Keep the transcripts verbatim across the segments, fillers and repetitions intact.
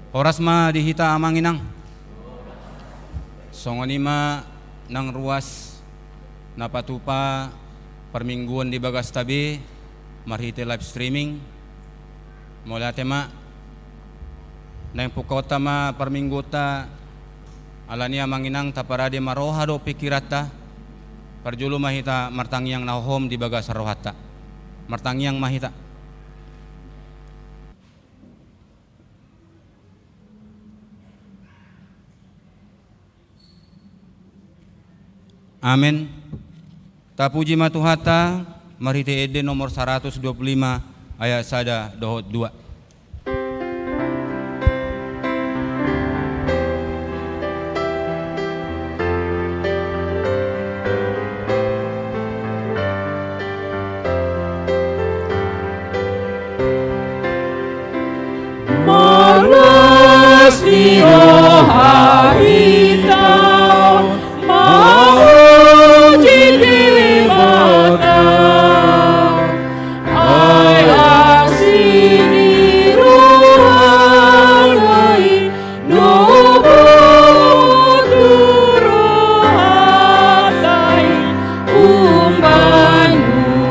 Horas ma di hita amang inang. Songon i ma nang ruas na patupa parmingguon di bagasta be marhite live streaming. Mauliate ma. Naeng pungkaonta ma parmingguonta. Alani i amang inang, taparade ma roha dohot pingkiranta. Parjolo ma hita martangiang na hohom di bagasan rohanta. Martangiang ma hita. Amen. Tapuji ma Tuhanta, marhite ende nomor saratus dua pulu lima ayat sada dohot dua. Marlas ni roha hita, mamuji Debata. Ai asi ni rohana i, noboto rohanta i, umbahen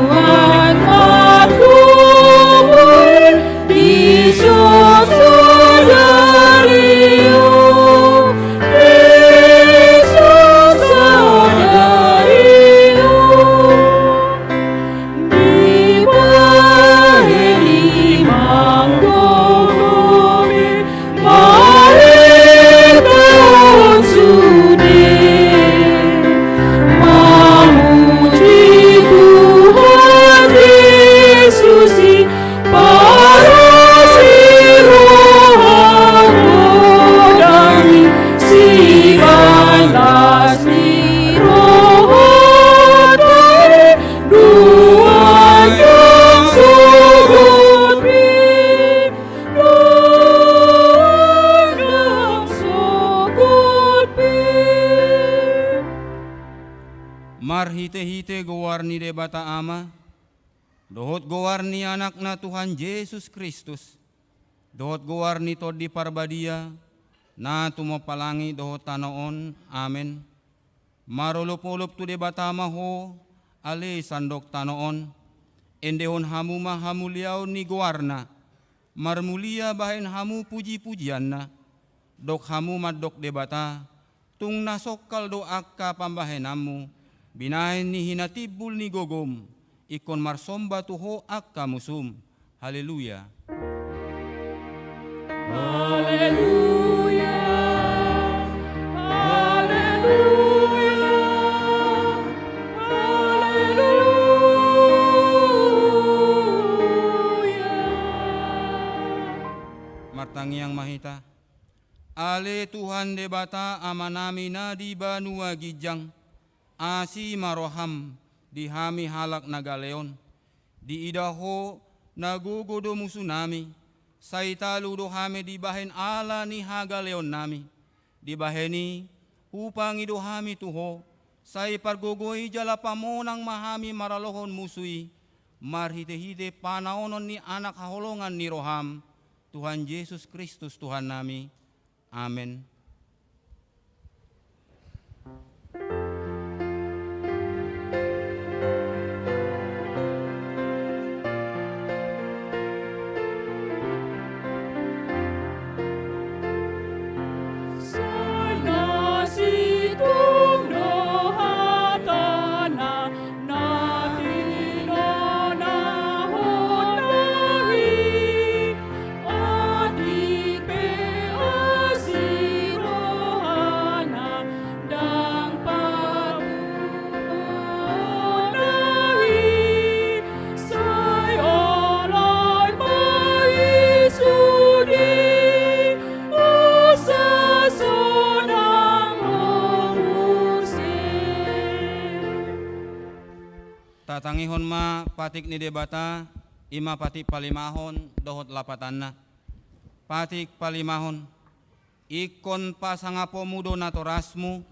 nuaeng margogo i, dison sadari on, dison sadari on. Dibahen i manggogo be, marhitehon sude mamuji Tuhan Jesus i, paras ni roha godang i, sibahen las ni rohanta i, nuaeng jala sogot be, nuaeng jala sogot be. Marhitehite goar ni Debata Ama, dohot goar ni Anakna Tuhan Jesus Kristus, dohot goar ni Tondi Parbadia, na tumompa langit dohot tano on. Amen. Marolopolop tu Debata ma ho, ale sandok tano on. Endehon hamu ma hamuliaon ni goarna. Marmulia bahen hamu pujipujianna. Dok hamu mandok Debata, tung na songkal do angka pambahenanmu, binahen ni hinatimbul ni gogom, ingkon marsomba tu ho angka musum. Haleluya. Haleluya. Haleluya. Haleluya. Martangiang ma hita. Ale Tuhan Debata Amanami na di banua ginjang, asi ma roham di hami halak na galeon. Diida ho na gogo do musunami, sai talu do hami dibahen ala ni hagaleonnami. Dibahen i, hupangido hami tu ho, sai pargogoi jala pamonang ma hami maralohon musu i, marhitehite panaonon ni Anak haholongan ni roham, Tuhan Jesus Kristus Tuhannami. Amen. Sai na sintung do hatana, na tinonahonna i, atik pe asi rohana, ndang patumahonna i, sai alai ma i sude, asa sonang ho muse. Tatangihon ma patik ni Debata, i ma patik palimahon dohot lapatanna. Patik palimahon. Ingkon pasangaponmu do natorasmu,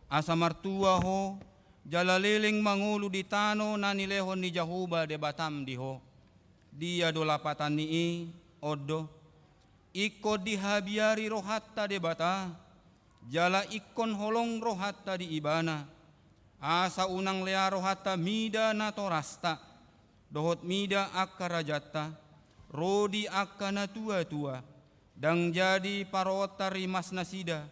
asa martua ho, jala leleng mangolu di tano na nilehon ni Jahowa Debatam di ho. Dia do lapatan ni i? On do. Ingkon dihabiari rohanta Debata, jala ingkon holong rohanta di Ibana, asa unang lea rohanta mida natorasta, dohot mida angka rajanta, ro di angka natuatua, ndang jadi paroonta rimas nasida,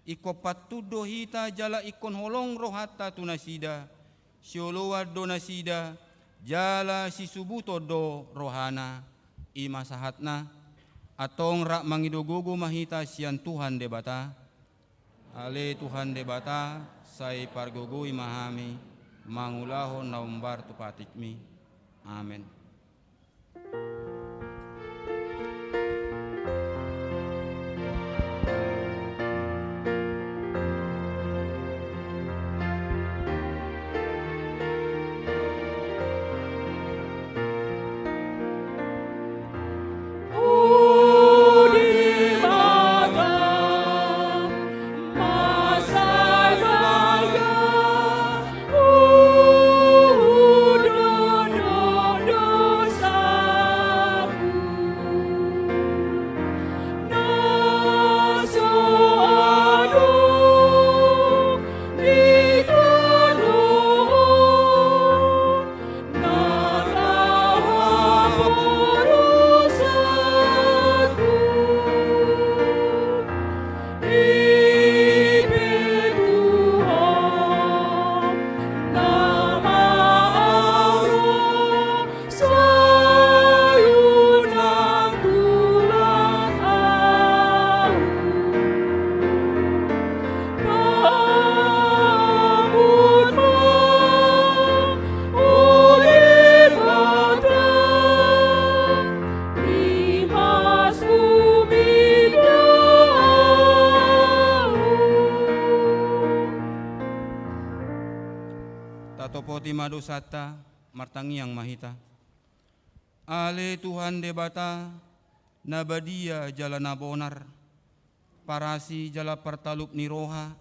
ingkon pantun do hita jala ingkon holong rohanta tu nasida, sioloan do nasida, jala sisubuton do rohana. I ma sahatna. Antong rap mangido gogo ma hita sian Tuhan Debata. Ale Tuhan Debata, sai pargogoi ma hami mangulahon na hombar tu patikMi. Amen. Tatopoti ma dosanta, martangiang ma hita. Ale Tuhan Debata, na badia jala na bonar, parasi jala partalup ni roha,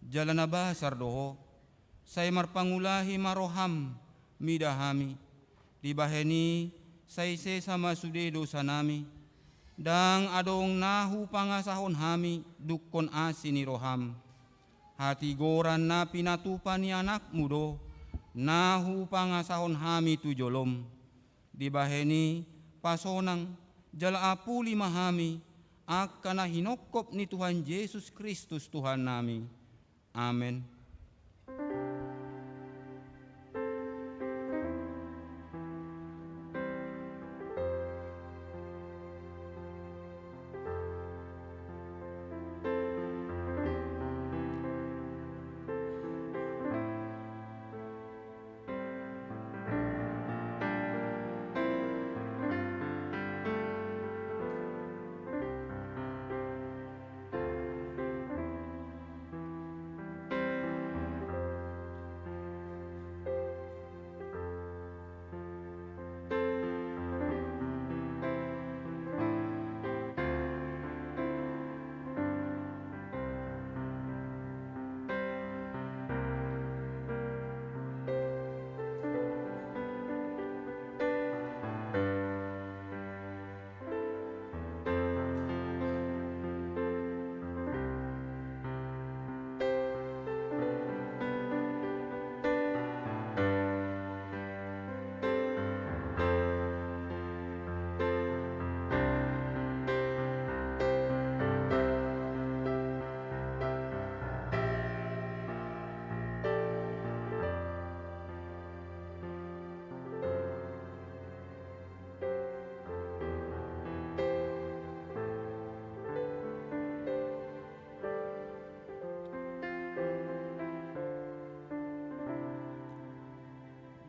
jala na basar do Ho, sai marpangulahi ma rohaM mida hami. Dibahen i sai sesa ma sude dosanami. Ndang adong na hupangasahon hami dungkon asi ni rohaM. Hatigoran na pinatupa ni AnakMu do na hupangasahon hami tu joloM. Dibahen i pasonang jala apuli ma hami, angka na hinongkop ni Tuhan Jesus Kristus Tuhannami. Amen.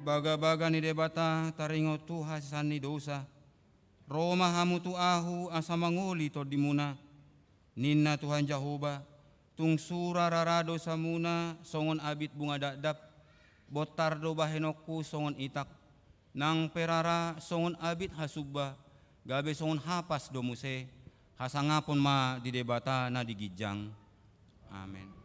Bagabaga ni Debata taringot tu hasesaan ni dosa. Ro ma hamu tu Ahu asa mangoli tondimuna, ninna Tuhan Jahowa. Tung sura rara dosamuna songon abit bunga dakdak, bontar do bahenonku songon itak, nang pe rara songon abit hasumba, gabe songon hapas do muse. Hasangapon ma di Debata na di ginjang. Amen.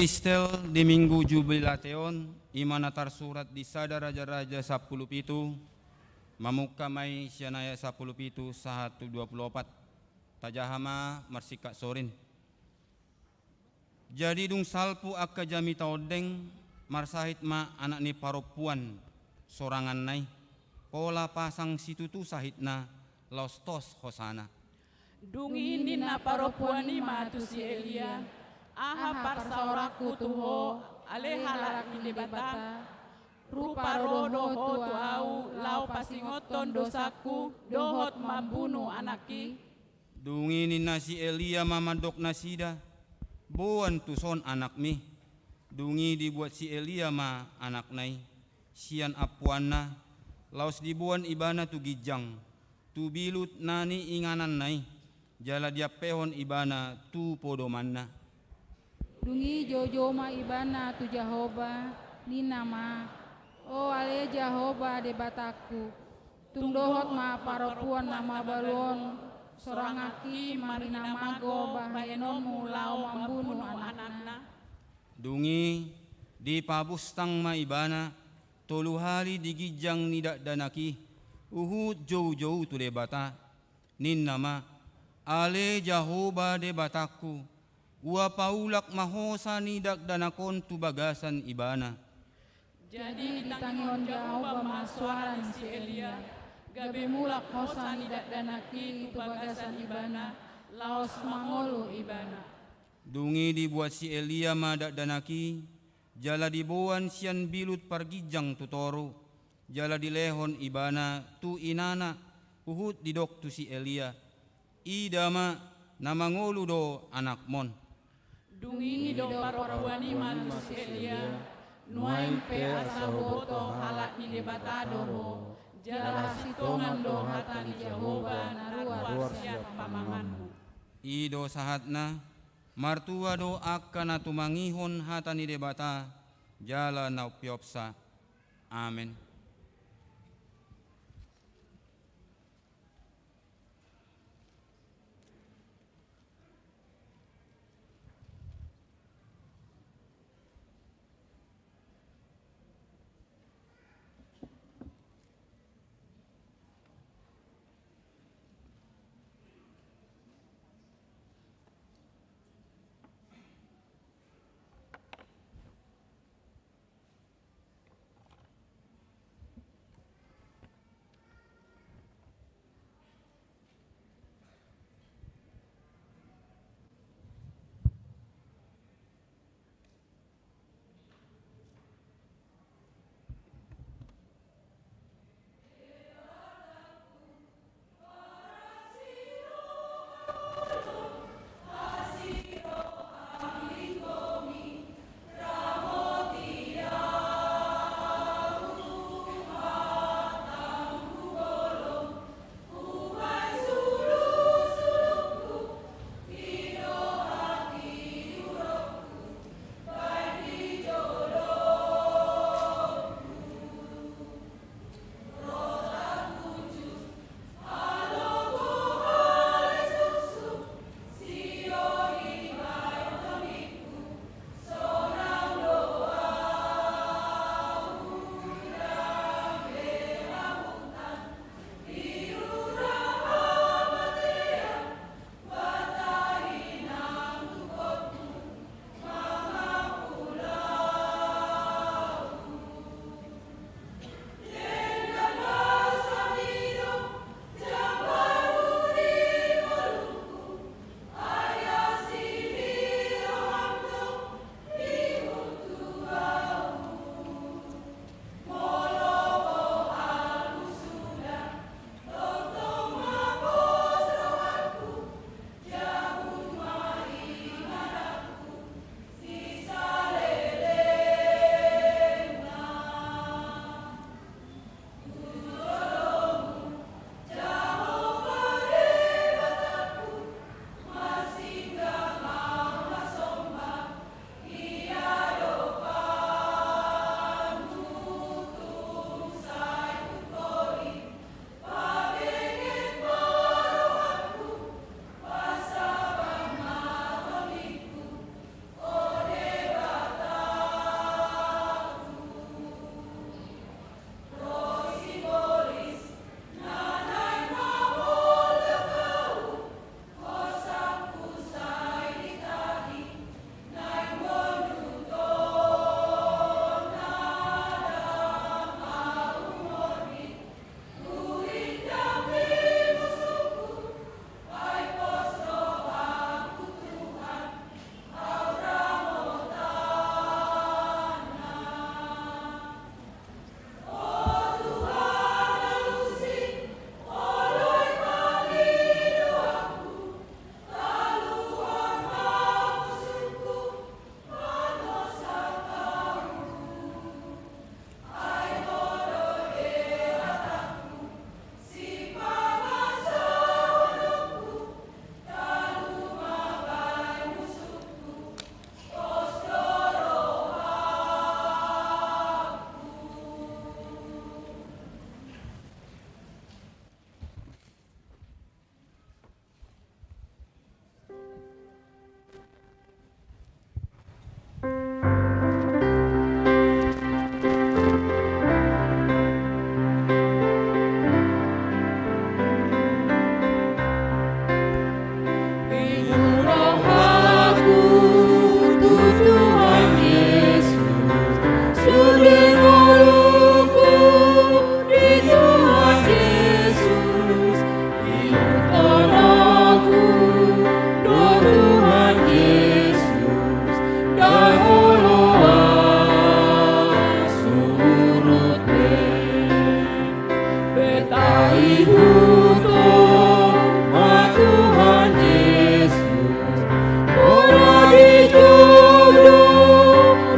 Epistel di Minggu Jubilate on, i ma na tarsurat di Sada Raja-raja sampulu pitu, mamungka ma i sian ayat sampulu pitu sahat tu dua pulu opat. Tajaha ma marsingkat sorin. Jadi dung salpu angka jamita ondeng, marsahit ma anak ni parompuan soranganna i, pola pasang situtu sahitna, laos tos hosana. Dung i ninna parompuan i ma tu si Elia: Aha parsaoranku tu ho, ale halak ni Debata? Rupa ro do ho tu ahu laho pasingothon dosangku dohot mambunu anakki? Dung i ninna si Elia ma mandok nasida: Boan tuson anakmi. Dung i dibuat si Elia ma anakna i sian ampuanna, laos diboan ibana tu ginjang, tu bilut na niingananna i, jala diampehon ibana tu podomanna. Dung i joujou ma ibana tu Jahowa, ninna ma: O ale Jahowa Debatangku, tung dohot ma parompuan na mabalu on soranganki marhinamago bahenonmu laho mambunu anakna. Dung i dipabustang ma ibana tolu hali di ginjang ni dakdanak i, huhut joujou tu Debata. Ninna ma: Ale Jahowa Debatangku, ua paulak ma hosa ni dakdanak on tu bagasan ibana. Jadi ditangihon Jahowa ma soara ni si Elia, gabe mulak hosa ni dakdanak i tu bagasan ibana, laos mangolu ibana. Dung i dibuat si Elia ma dakdanak i, jala diboan sian bilut parginjang tu toru, jala dilehon ibana tu inana, huhut didok tu si Elia: Ida ma, na mangolu do anakmon. Dung i nidok parompuan i ma tu si Elia: Nuaeng pe asa huboto halak ni Debata do ho, jala hasintongan do hata ni Jahowa na ruar sian pamanganmu. I do sahatna. Martua do angka na tumangihon hata ni Debata jala na umpeopsa. Amen. Di Tuhan Jesus, di Tuhan aku, do Tuhan Jesus, ndang olo ahu surut be. Beta ihuthon ma Tuhan Jesus, molo di jou do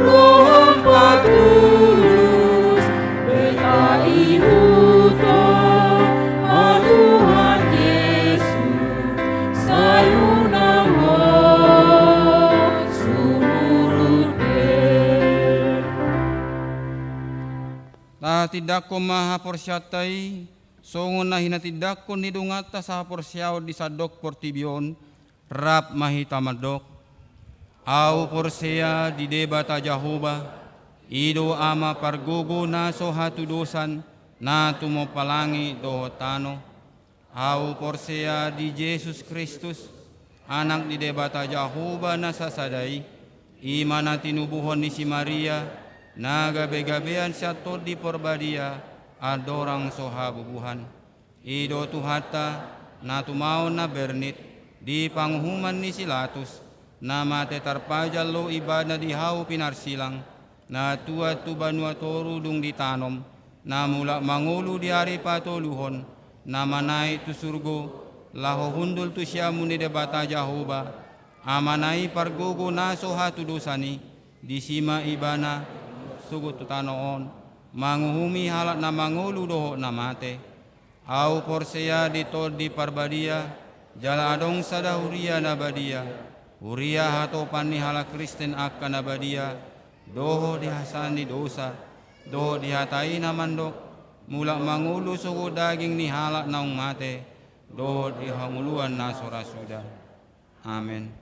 roham patulus. Beta ihuthon ma Tuhan Jesus, sai unang ho sumurut be. Tahatindangkon ma haporseaonta i, songon na hinatindangkon ni donganta sahaporseaon di sandok portibi on. Rap ma hita mandok. Ahu porsea di Debata Jahowa, i do Ama pargogo na so hatudosan, na tumompa langit dohot tano. Ahu porsea di Jesus Kristus, Anak ni Debata Jahowa na sasada i, i ma na tinubuhon ni si Maria, na gabegabean sian Tondi Porbadia, andorang so habubuhan. I do Tuhanta, na tumaon na bernit, di panguhuman ni si Latus, na mate tarpajal do Ibana di hau pinarsilang, na tuat tu banua toru dung ditanom, na mulak mangolu di ari patoluhon, na manaek tu surgo, laho hundul tu siamun ni Debata Jahowa, Amana i pargogo na so hatudosan i, disi ma Ibana sogot tu tano on, manguhumi halak na mangolu dohot na mate. Ahu porsea di Tondi Parbadia, jala adong sada huria na badia, huria hatopan ni halak Kristen angka na badia, dohot di hasesaan ni dosa, dohot di hata i na mandok, mulak mangolu sogot daging ni halak naung mate, dohot di hangoluan na so ra suda. Amen.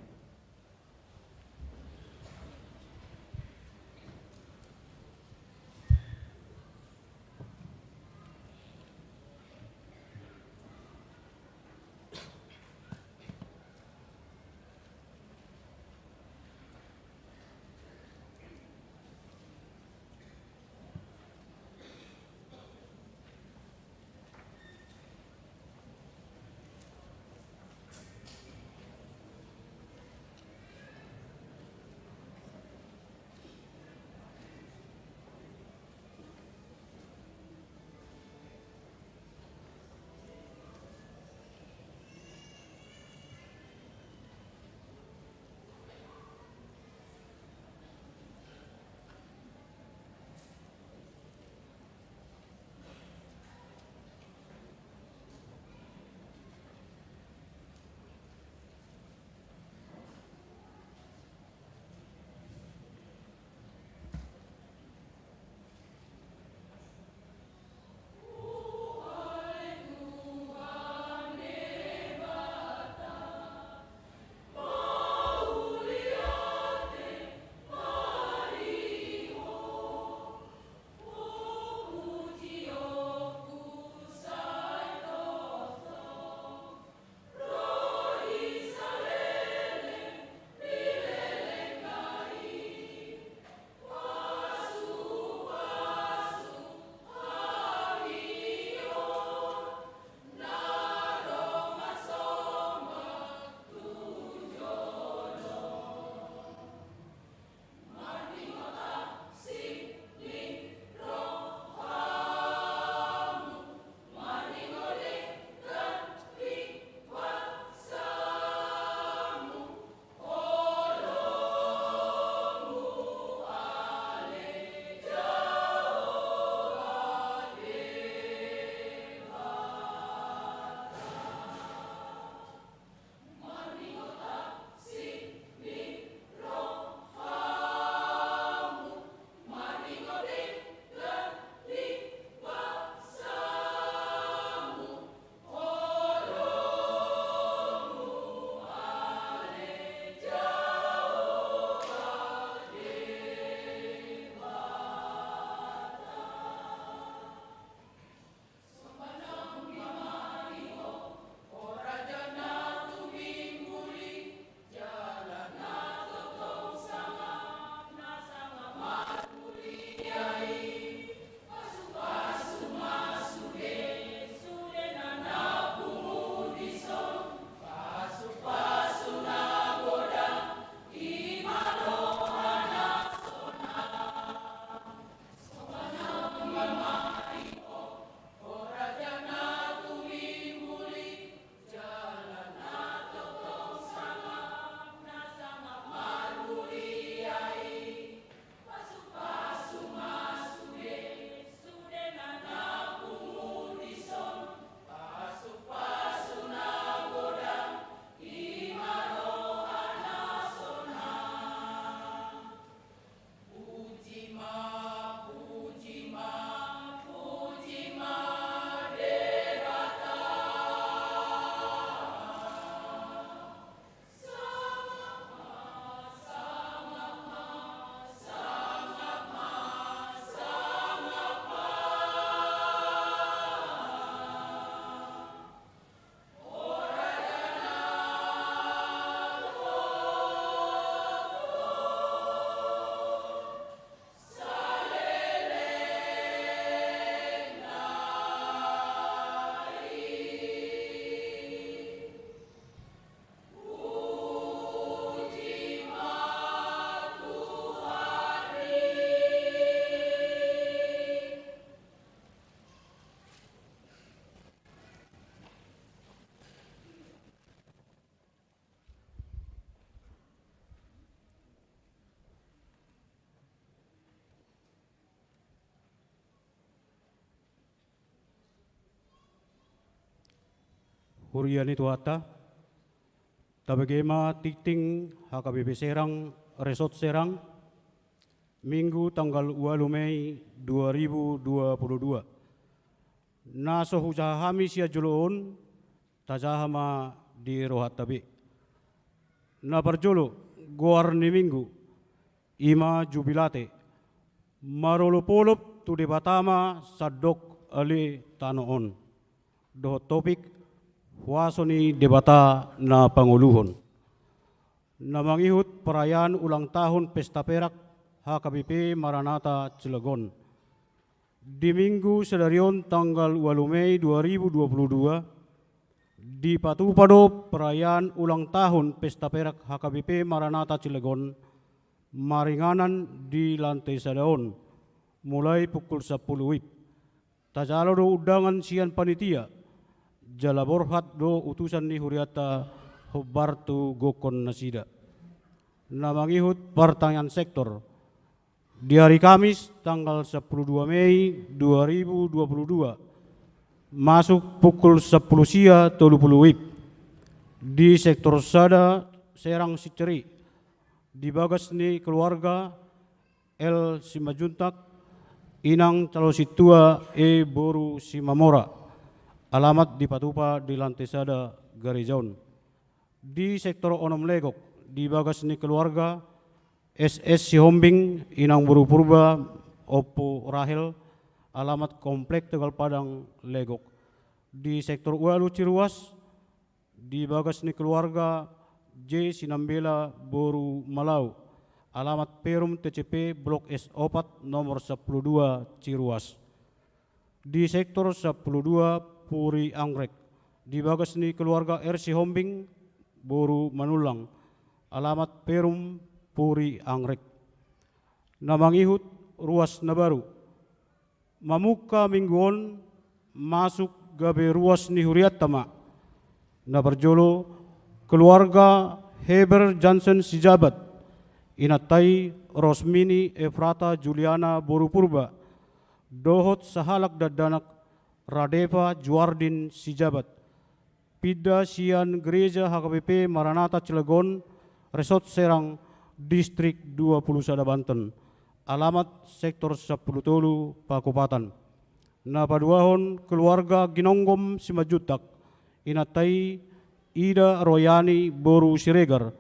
Huria ni Tuhanta, tabege ma tingting H K B P Serang, Resort Serang, Minggu tanggal ualu Mei dua ribu dua puluh dua. Na so hujaha hami sian jolo on, tajaha ma di rohanta be. Na parjolo, goar ni Minggu, i ma Jubilate, marolopolop tu Debata ma sandok ale tano on. Dohot topik, huaso ni Debata na pangoluhon. Na mangihut perayaan ulang tahun pesta perak H K B P Maranatha Cilegon. Di Minggu sadari on tanggal ualu Mei dua ribu dua puluh dua, dipatupa do perayaan ulang tahun pesta perak H K B P Maranatha Cilegon maringanan di lantai sada on, mulai pukul sampulu wib. Tajalo do undangan sian panitia, jala borhat do utusan ni hurianta hombar tu gokhon nasida. Na mangihut partangiangan sektor. Di hari Kamis, tanggal sampulu dua Mei dua ribu dua puluh dua, masuk pukul sampulu sia tolu pulu wib, di sektor sada Serang Sinceri, di bagas ni keluarga L Simanjuntak, inang calo sintua E boru Simamora, alamat dipatupa di lantai sada gareja on. Di sektor onom Legok, di bagas ni keluarga S S Sihombing, inang boru Purba, Ompu Rahel, alamat Komplek Tegal Padang, Legok. Di sektor ualu Ciruas, di bagas ni keluarga J Sinambela boru Malau, alamat Perum T C P Blok S opat nomor sampulu dua Ciruas. Di sektor sampulu dua Puri Anggrek, di bagas ni keluarga R Sihombing boru Manullang, alamat Perum Puri Anggrek. Na mangihut ruas na baru. Mamungka Minggu on masuk gabe ruas ni hurianta ma. Na parjolo, keluarga Heber Jansen Sijabat, inanta i Rosmini Efrata Juliana boru Purba, dohot sahalak dakdanak Radeva Juardin Sijabat, pinda sian Gereja H K B P Maranatha Cilegon, Resort Serang, Distrik dua puluh sada Banten, alamat sektor sampulu tolu Pakupatan. Na paduahon, keluarga Ginonggom Simanjuntak, inanta i Ida Royani boru Siregar,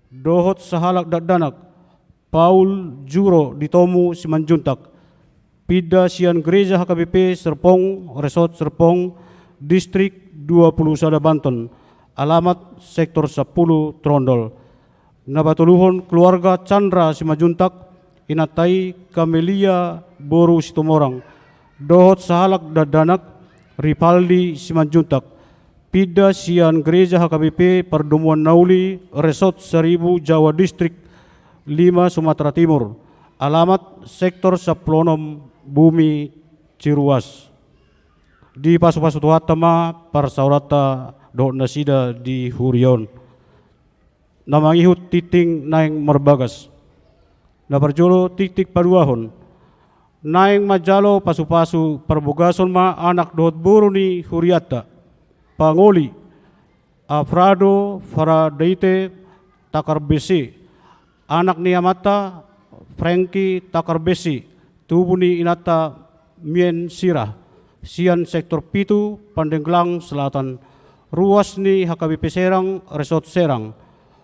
dohot sahalak dakdanak Paul Juro Ditomu Simanjuntak, pinda sian Gereja H K B P Serpong, Resort Serpong, Distrik dua puluh sada Banten, alamat sektor sampulu Trondol. Na patoluhon, keluarga Chandra Simanjuntak, inanta i Kamelia boru Situmorang, dohot sahalak dakdanak Ripaldi Simanjuntak, pinda sian Gereja H K B P Pardomuan Na Uli, Resort Saribu Jawa, Distrik lima Sumatera Timur, alamat sektor sampulu onom Bumi, Ciruas. Dipasupasu Tuhanta ma parsaoranta dohot nasida di huria on. Na mangihut tingting naeng marbagas. Na parjolo, tingting paduahon. Naeng manjalo pasupasu parbogason ma anak dohot boru ni hurianta. Pangoli, Afrado Faradaite Takarbesi, anak ni amanta Franky Takarbesi, tubu ni inanta Mien Sirah, sian sektor pitu Pandeglang Selatan, ruas ni H K B P Serang, Resort Serang,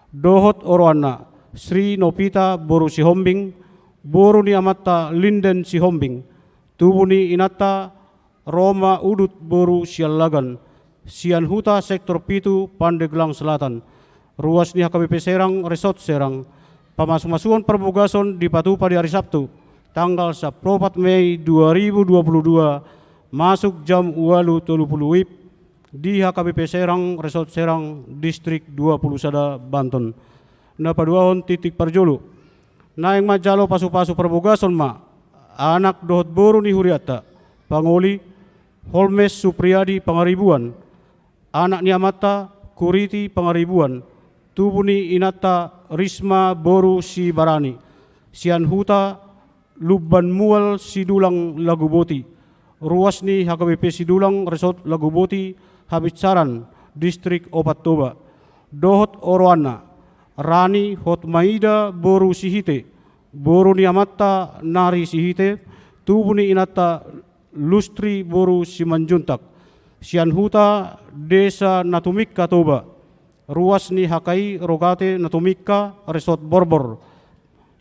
dohot oroanna Sri Novita boru Sihombing, boru ni amanta Linden Sihombing, tubu ni inanta Roma Udut boru Siallagan, sian huta sektor pitu Pandeglang Selatan, ruas ni H K B P Serang, Resort Serang. Pamasumasuon parbogason dipatupa di ari Sabtu, tanggal sampulu opat Mei dua ribu dua puluh dua, masuk jam ualu tolu pulu wib, di H K B P Serang, Resort Serang, Distrik dua puluh sada Banten. Na paduahon, tingting parjolo. Naeng manjalo pasupasu parbogason ma anak dohot boru ni hurianta. Pangoli, Holmes Supriyadi Pangaribuan, anak ni amanta Kuriti Pangaribuan, tubu ni inanta Risma boru Sibarani, sian huta Lumban Mual Sidulang Laguboti, ruas ni H K B P Sidulang, Resort Laguboti, Habinsaran, Distrik Opat Toba, dohot oroanna, Rani Hotmaida boru Sihite, boru ni amanta Nari Sihite, tubu ni inanta Lustri boru Simanjuntak, sian huta Desa Natumingka Toba, ruas ni H K I Rogate Natumingka, Resort Borbor.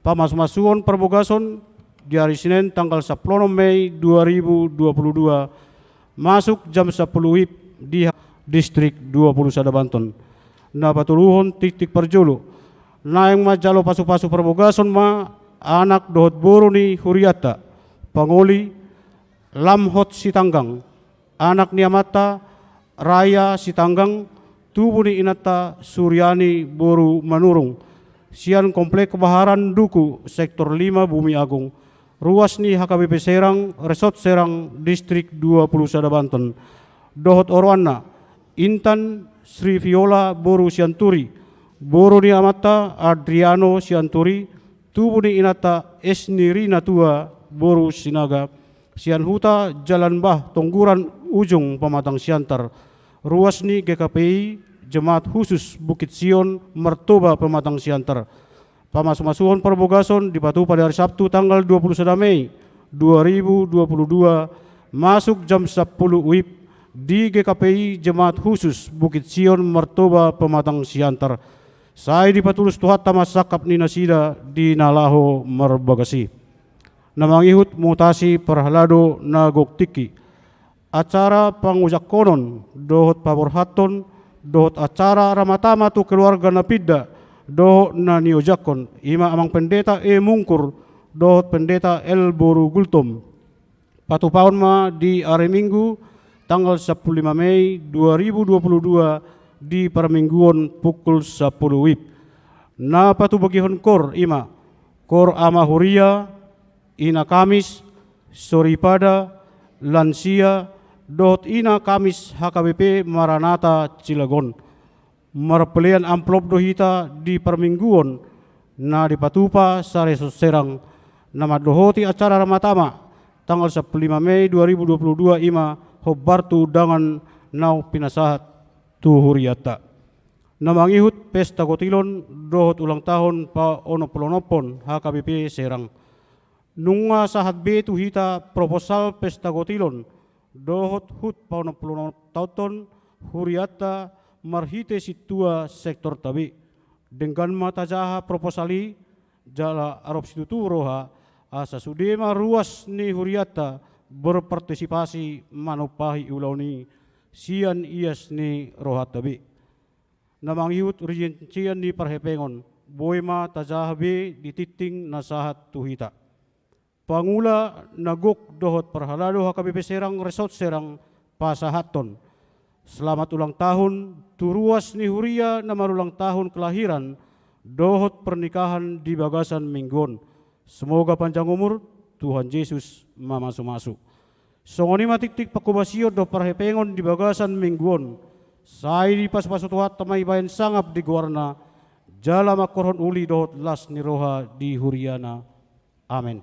Pamasumasuon parbogason di ari Senen tanggal sampulu onom Mei dua ribu dua puluh dua, masuk jam sampulu WIB di Distrik dua puluh sada Banten. Na patoluhon, tiktik parjolo, naeng manjalo pasupasu parbogason ma anak dohot boru ni hurianta, pangoli Lamhot Sitanggang, anak ni amanta Raya Sitanggang, tubu ni inanta Suriani boru Manurung, sian Komplek Baharan Duku, Sektor lima Bumi Agung, ruas ni H K B P Serang, Resort Serang, Distrik dua puluh sada Banten, dohot oroanna, Intan Sri Viola boru Sianturi, boru ni amanta Adriano Sianturi, tubu ni inanta Esni Rinatua boru Sinaga, sian huta Jalan Bah, Tongguran Ujung, Pematang Siantar, ruas ni G K P I Jemaat Khusus Bukit Sion Martoba, Pematang Siantar. Pamasumasuon parbogason dipatupa di ari Sabtu tanggal dua puluh sada Mei dua ribu dua puluh dua, masuk jam sampulu WIB di G K P I Jemaat Khusus Bukit Sion Martoba, Pematang Siantar. Sai dipatulus Tuhanta ma sangkap ni nasida di na laho marbagas i. Na mangihut mutasi parhalado na gok tingki, acara pangojangkonon dohot paborhathon, dohot acara ramatama tu keluarga na pinda dohot na niojakhon, i ma Amang Pendeta E Mungkur dohot Pendeta L boru Gultom. Patupaon ma di ari Minggu tanggal sampulu lima Mei dua ribu dua puluh dua, di parmingguon pukul sampulu WIB. Na patubegihon kor i ma kor ama huria, ina Kamis, soripada, lansia, dohot ina Kamis H K B P Maranatha Cilegon. Marpelean amplop do hita di parmingguon na dipatupa sa-Resort Serang, na mandohoti acara ramatama tanggal sampulu lima Mei dua ribu dua puluh dua, i ma hombar tu undangan naung pinasahat tu hurianta. Na mangihut pesta gotilon dohot ulang tahun paonompulonomhon H K B P Serang. Nunga sahat be tu hita proposal pesta gotilon dohot hut paonompulonom taonhon hurianta marhite sintua sektorta be. Denggan ma tajaha proposal i, jala arop situtu roha, asa sude ma ruas ni hurianta berpartisipasi manumpahi ulaon i sian ias ni rohanta be. Na mangihut rincian ni parhepengon, boi ma tajaha be di tingting na sahat tu hita. Pangula na gok dohot parhalado H K B P Serang, Resort Serang, pasahathon selamat ulang tahun tu ruas ni huria na marulang tahun kelahiran dohot pernikahan di bagasan minggu on. Semoga panjang umur, Tuhan Jesus mamasumasu. Songon i ma tingting panghobasion dohot parhepengon di bagasan minggu on. Sai dipasupasu Tuhanta ma i bahen sangap di goarna, jala mangkorhon uli dohot las ni roha di huriana. Amen.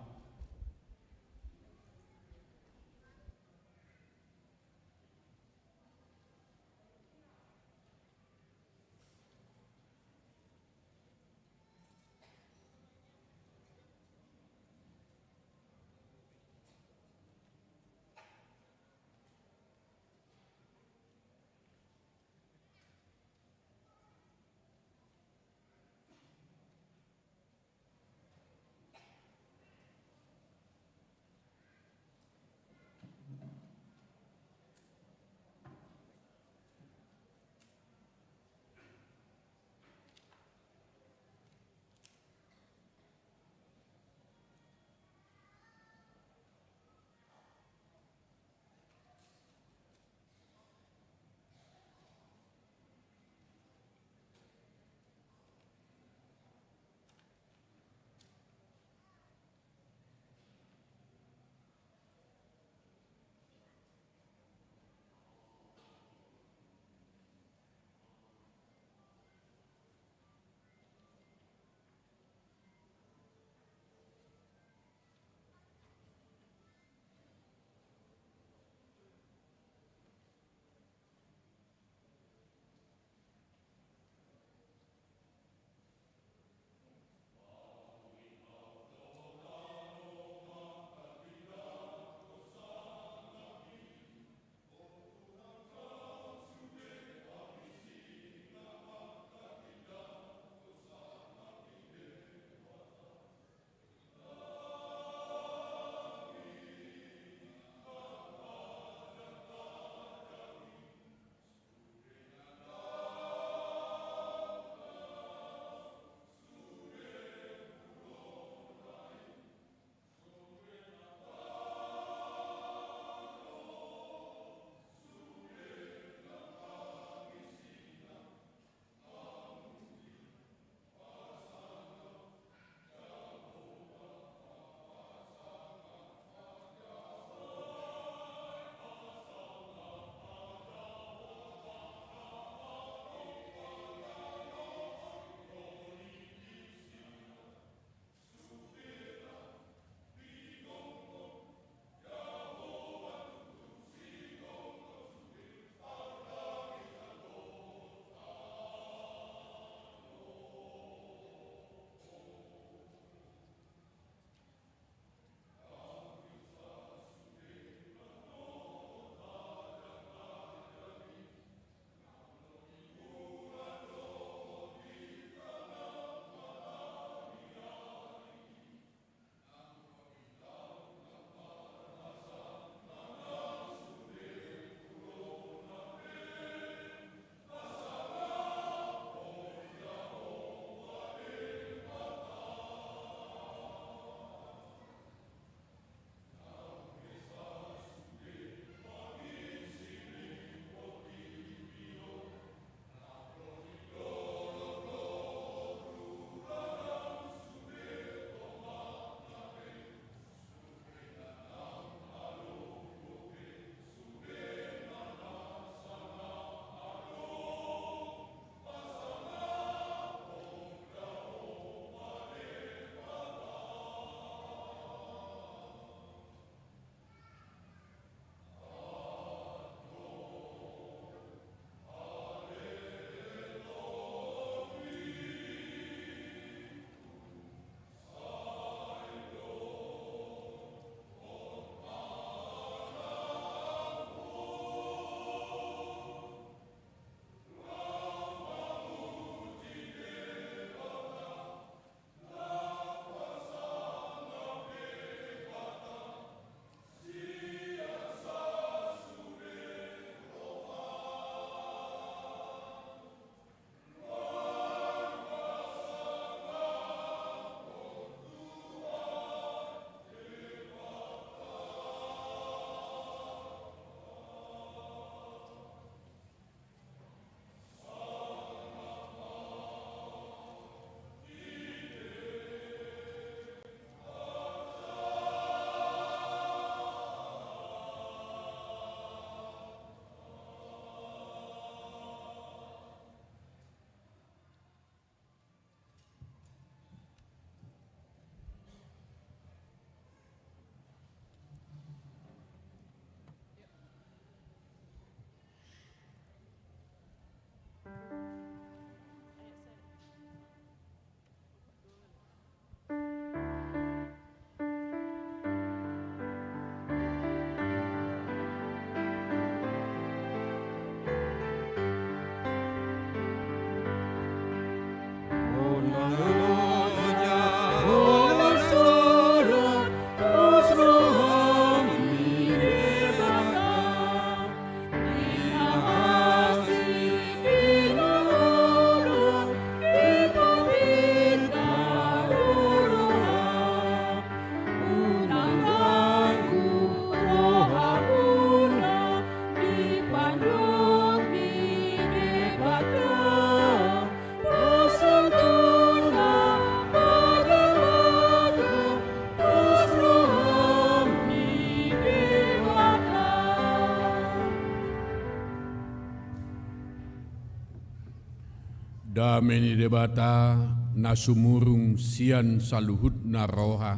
Dame ni Debata na sumurung sian saluhutna roha,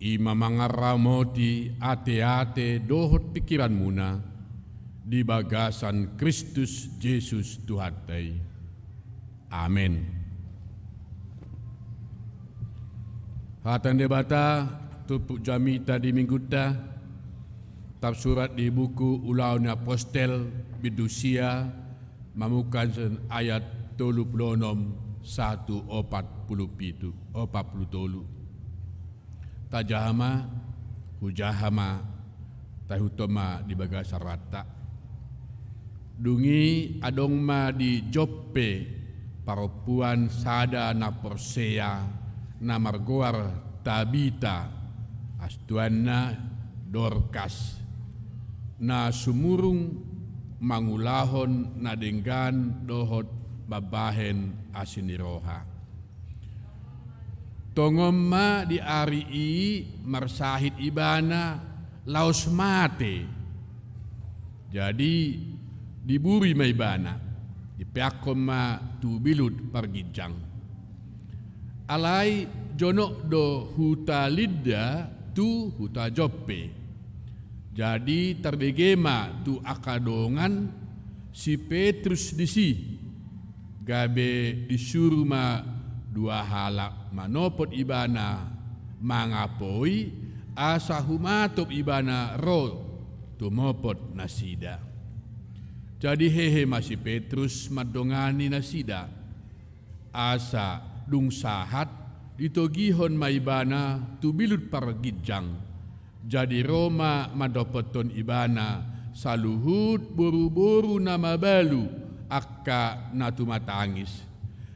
i ma mangaramoti ateate dohot pingkiranmuna di bagasan Kristus Jesus Tuhanta i. Amen. Hata ni Debata turpuk jamita di Minggunta tarsurat di buku Ulaon ni Apostel, bindu sia, mamungka sian ayat tolu pulu onom sahat tu opat pulu pitu, opat pulu tolu. Tajaha ma, hujaha ma, taihuthon ma di bagasan rohanta. Dung i adong ma di Joppe parompuan sada na porsea, na margoar Tabita, astuanna Dorkas, na sumurung mangulahon na denggan dohot mambahen asi ni roha. Tongon ma di ari i marsahit ibana laos mate. Jadi diburi ma ibana, dipeakhon ma tu bilut parginjang. Alai jonok do huta Lidda tu huta Joppe. Jadi tarbege ma tu angka dongan si Petrus disi. Gabe disuru ma dua halak manopot ibana mangapoi, asa humatop ibana ro tumopot nasida. Jadi hehe ma si Petrus mandongani nasida. Asa dung sahat, ditogihon ma ibana tu bilut parginjang. Jadi ro ma mandopothon ibana saluhut boruboru na mabalu angka na tumatangis.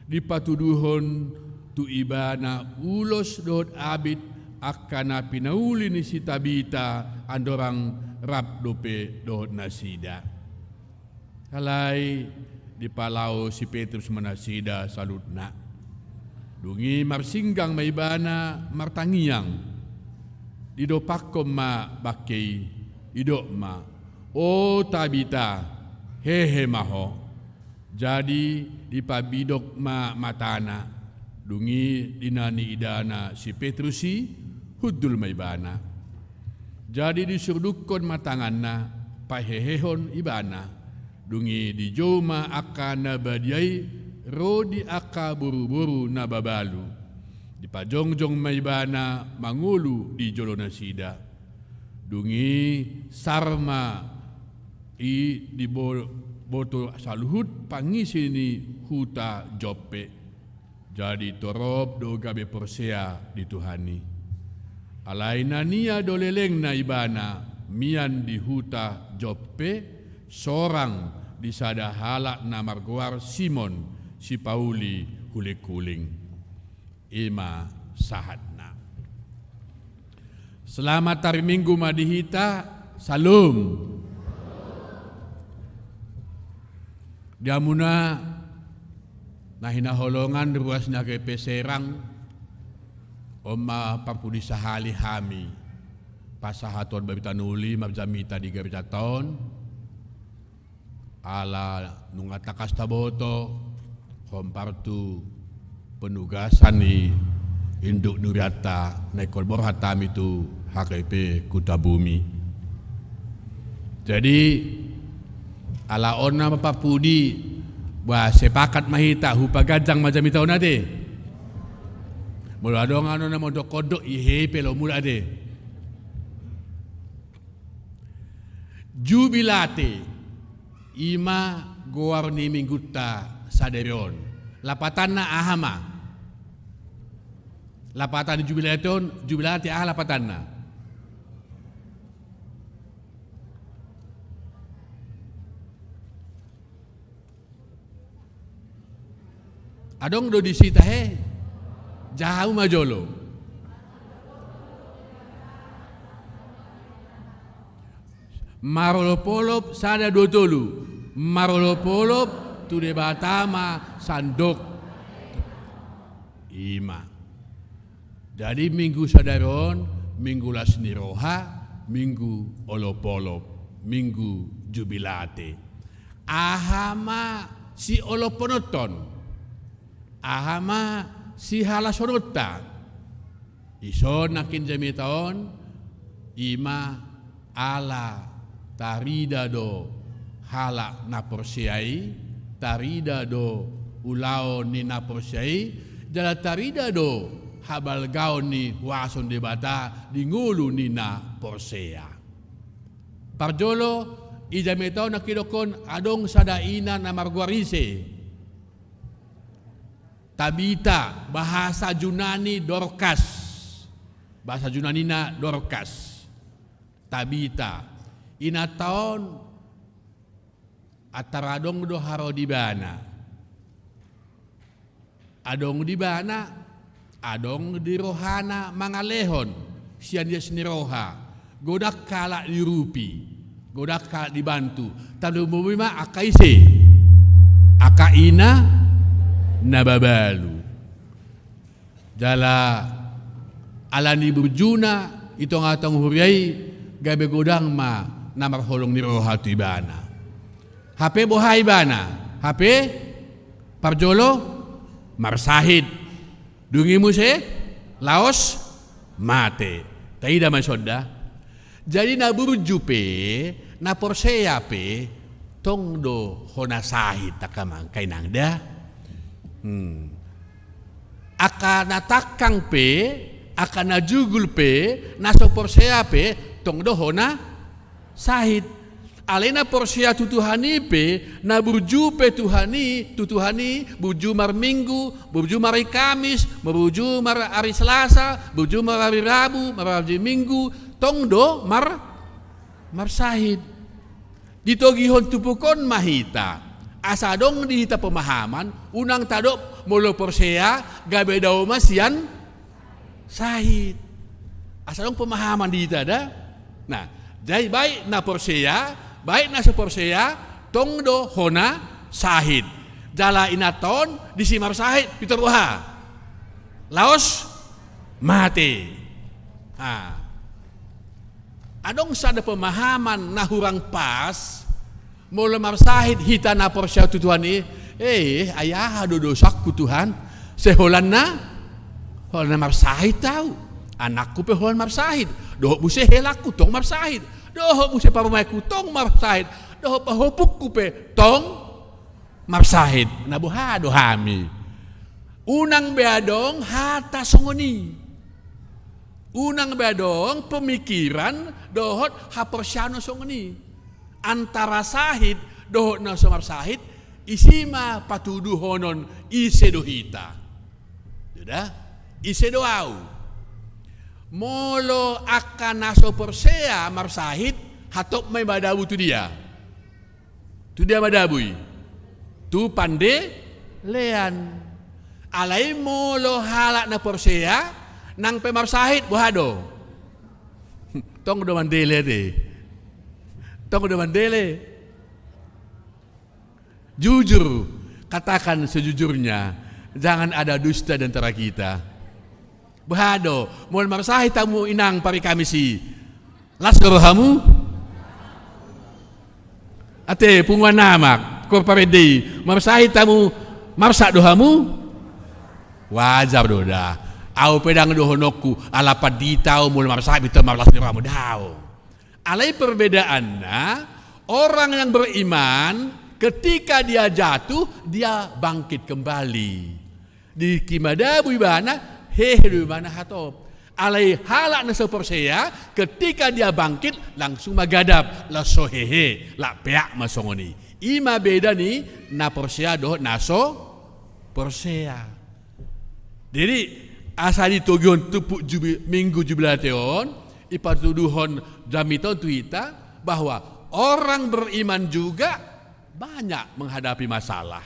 Dipatuduhon tu ibana ulos dohot abit angka na pinauli ni si Tabita andorang rap dope dohot nasida. Alai dipalaho si Petrus ma nasida saluhutna. Dung i marsinggang ma ibana martangiang. Didopakhon ma bangke i, didok ma, "O Tabita, hehe ma ho." Jadi dipabidok ma matana. Dung i di na niidana si Petrus i, hundul ma ibana. Jadi disurdukhon ma tanganna, pahehehon ibana. Dung i dijou ma angka na badia i ro di angka boruboru na mabalu. Dipajongjong ma ibana mangolu di jolo nasida. Dung i sar ma i dibo-, boto saluhut pangisi ni huta Joppe. Jadi torop do gabe porsea di Tuhan i. Alai na nia do lelengna ibana mian di huta Joppe, sorang di sada halak na margoar Simon, sipauli hulinghuling. I ma sahatna. Selamat hari Minggu ma di hita. Syalom. Di hamuna na hinaholongan ruas ni H K P Serang, on ma parpudi sahali hami pasahathon bibita na uli marjamita di garejanta on. Ala nunga tangkas taboto hombar tu penugasan ni induk ni hurianta na ingkon borhat hami tu H K P Kuta Bumi. Jadi ala on nama parpudi, bah, sepakat ma hita hupaganjang ma jamita on ate. Molo adong anon na mondok-ondok, i hehe pe lomu ate. Jubilate, i ma goar ni Minggunta sadari on. Lapatanna aha ma? Lapatan ni Jubilate on, Jubilate aha lapatanna? Adong do disi tahe? Jaha hamu ma jolo. Marolopolop, sada, dua, tolu. Marolopolop tu Debata ma sandok. I ma. Jadi Minggu sadari on, Minggu las ni roha, Minggu olopolop, Minggu Jubilate. Aha ma siolophononta, aha ma sihalasononta. Dison nangkin jamita on, i ma ala tarida do halak na porsea i, tarida do ulaon ni na porsea i, jala tarida do habalgaon ni huaso ni Debata di ngolu ni na porsea. Parjolo, i jamita on nangkin didokkon adong sada ina na margoar ise. Tabita, bahasa Junani Dorkas. Bahasa Junanina Dorkas. Tabita. Inanta on antara adong do haroro di ibana. Adong di ibana, adong di rohana mangalehon sian ias ni roha. Godang halak diurupi, godang halak dibantu. Tarlumobi ma angka ise? Angka ina na mabalu. Jala ala ni burjuna i tonga-tonga huria i, gabe godang ma na marholong ni roha tu ibana. Hape boha ibana? Hape parjolo marsahit. Dung i muse laos mate. Taida ma dison da. Jadi na burju pe, na porsea pe, tong do hona sahit, angka amang, angka inang da. Hmm. Angka na tangkang pe, angka na jugul pe, na so porsea pe, tong do hona sahit. Alai na porsea tu Tuhan i pe, na burju pe Tuhan i, tu Tuhan i, burju marminggu, burju marari Kamis, burju marari Selasa, burju marari Rabu, marari Minggu, tong do mar-, marsahit. Ditogihon turpuk on ma hita. Asa adong di hita pemahaman, unang tadok molo porsea, gabe dao ma sian sahit. Asa adong pemahaman di hita da. Nah, jadi baik na porsea, baik na so porsea, tong do hona sahit. Jala inanta on disi marsahit, pintor boha? Laos mate. Ah. Adong sada pemahaman na hurang pas, molo marsahit hita na porsea tu Tuhan i, eh, ai aha do dosangku Tuhan? Sai holan na, holan na marsahit ahu. Anakku pe holan marsahit. Dohot muse helangku tong marsahit. Dohot muse parumaenku tong marsahit. Dohot pahopungku pe tong marsahit. Na boha do hami? Unang be adong hata songon i. Unang be adong pemikiran dohot haporseaon songon i. Antara sahit dohot na so marsahit, isi ma patuduhonon ise do hita. Sudah, ise do ahu. Molo angka na so porsea marsahit, hatop ma i madabu tu dia? Tu dia madabu i? Tu pandelean. Alai molo halak na porsea, nang pe marsahit, boha do? Tong do mandele ate. Tong do mandele. Jujur, katakan sejujurnya. Jangan ada dusta di antara kita. Boha do, molo marsahit hamu inang pari Kamis i, las do rohamu? Ate, punguan amak, koor parende i, marsahit hamu, marsak do hamu? Wajar do da. Ahu pe ndang dohononku ala pandita ahu molo marsahit pintor marlas ni rohamu, daong. Alai perbedaanna, orang yang beriman ketika dia jatuh, dia bangkit kembali. Disi madabu ibana, hehe do ibana hatop. Alai halak na so porsea, ketika dia bangkit, langsung ma gadap, laos so hehe, lak peak ma songon i. I ma beda ni na porsea dohot na so porsea. Jadi, asa ditogihon turpuk jubi-, Minggu Jubilate on, dipatuduhon jamita on tu hita, bahwa orang beriman juga banyak menghadapi masalah.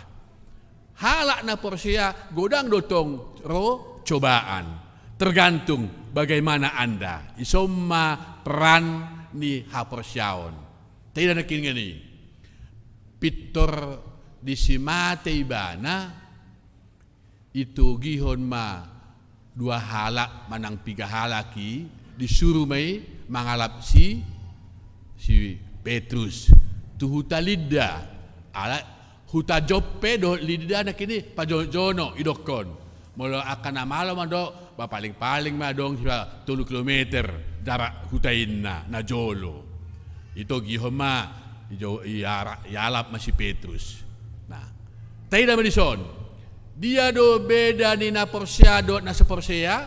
Halak na porsea godang do tong ro cobaan. Tergantung bagaimana anda. Ison ma peran ni haporseaon. Taida nangkin i. Pintor disi mate ibana, itogihon ma dua halak manang piga halak i, disuru ma i mangalap si, si Petrus tu huta Lidda. Ala Huta Joppe dohot Lida nangkin i pajonok-jonok idokkon. Molo angka na malo mandok, ba paling-paling ma adong sian tolu kilometer jarak huta i na jolo. Itogihon ma, ijo-, iara-, ialap ma si Petrus. Nah, taida ma dison. Dia do beda ni na porsea dohot na so porsea?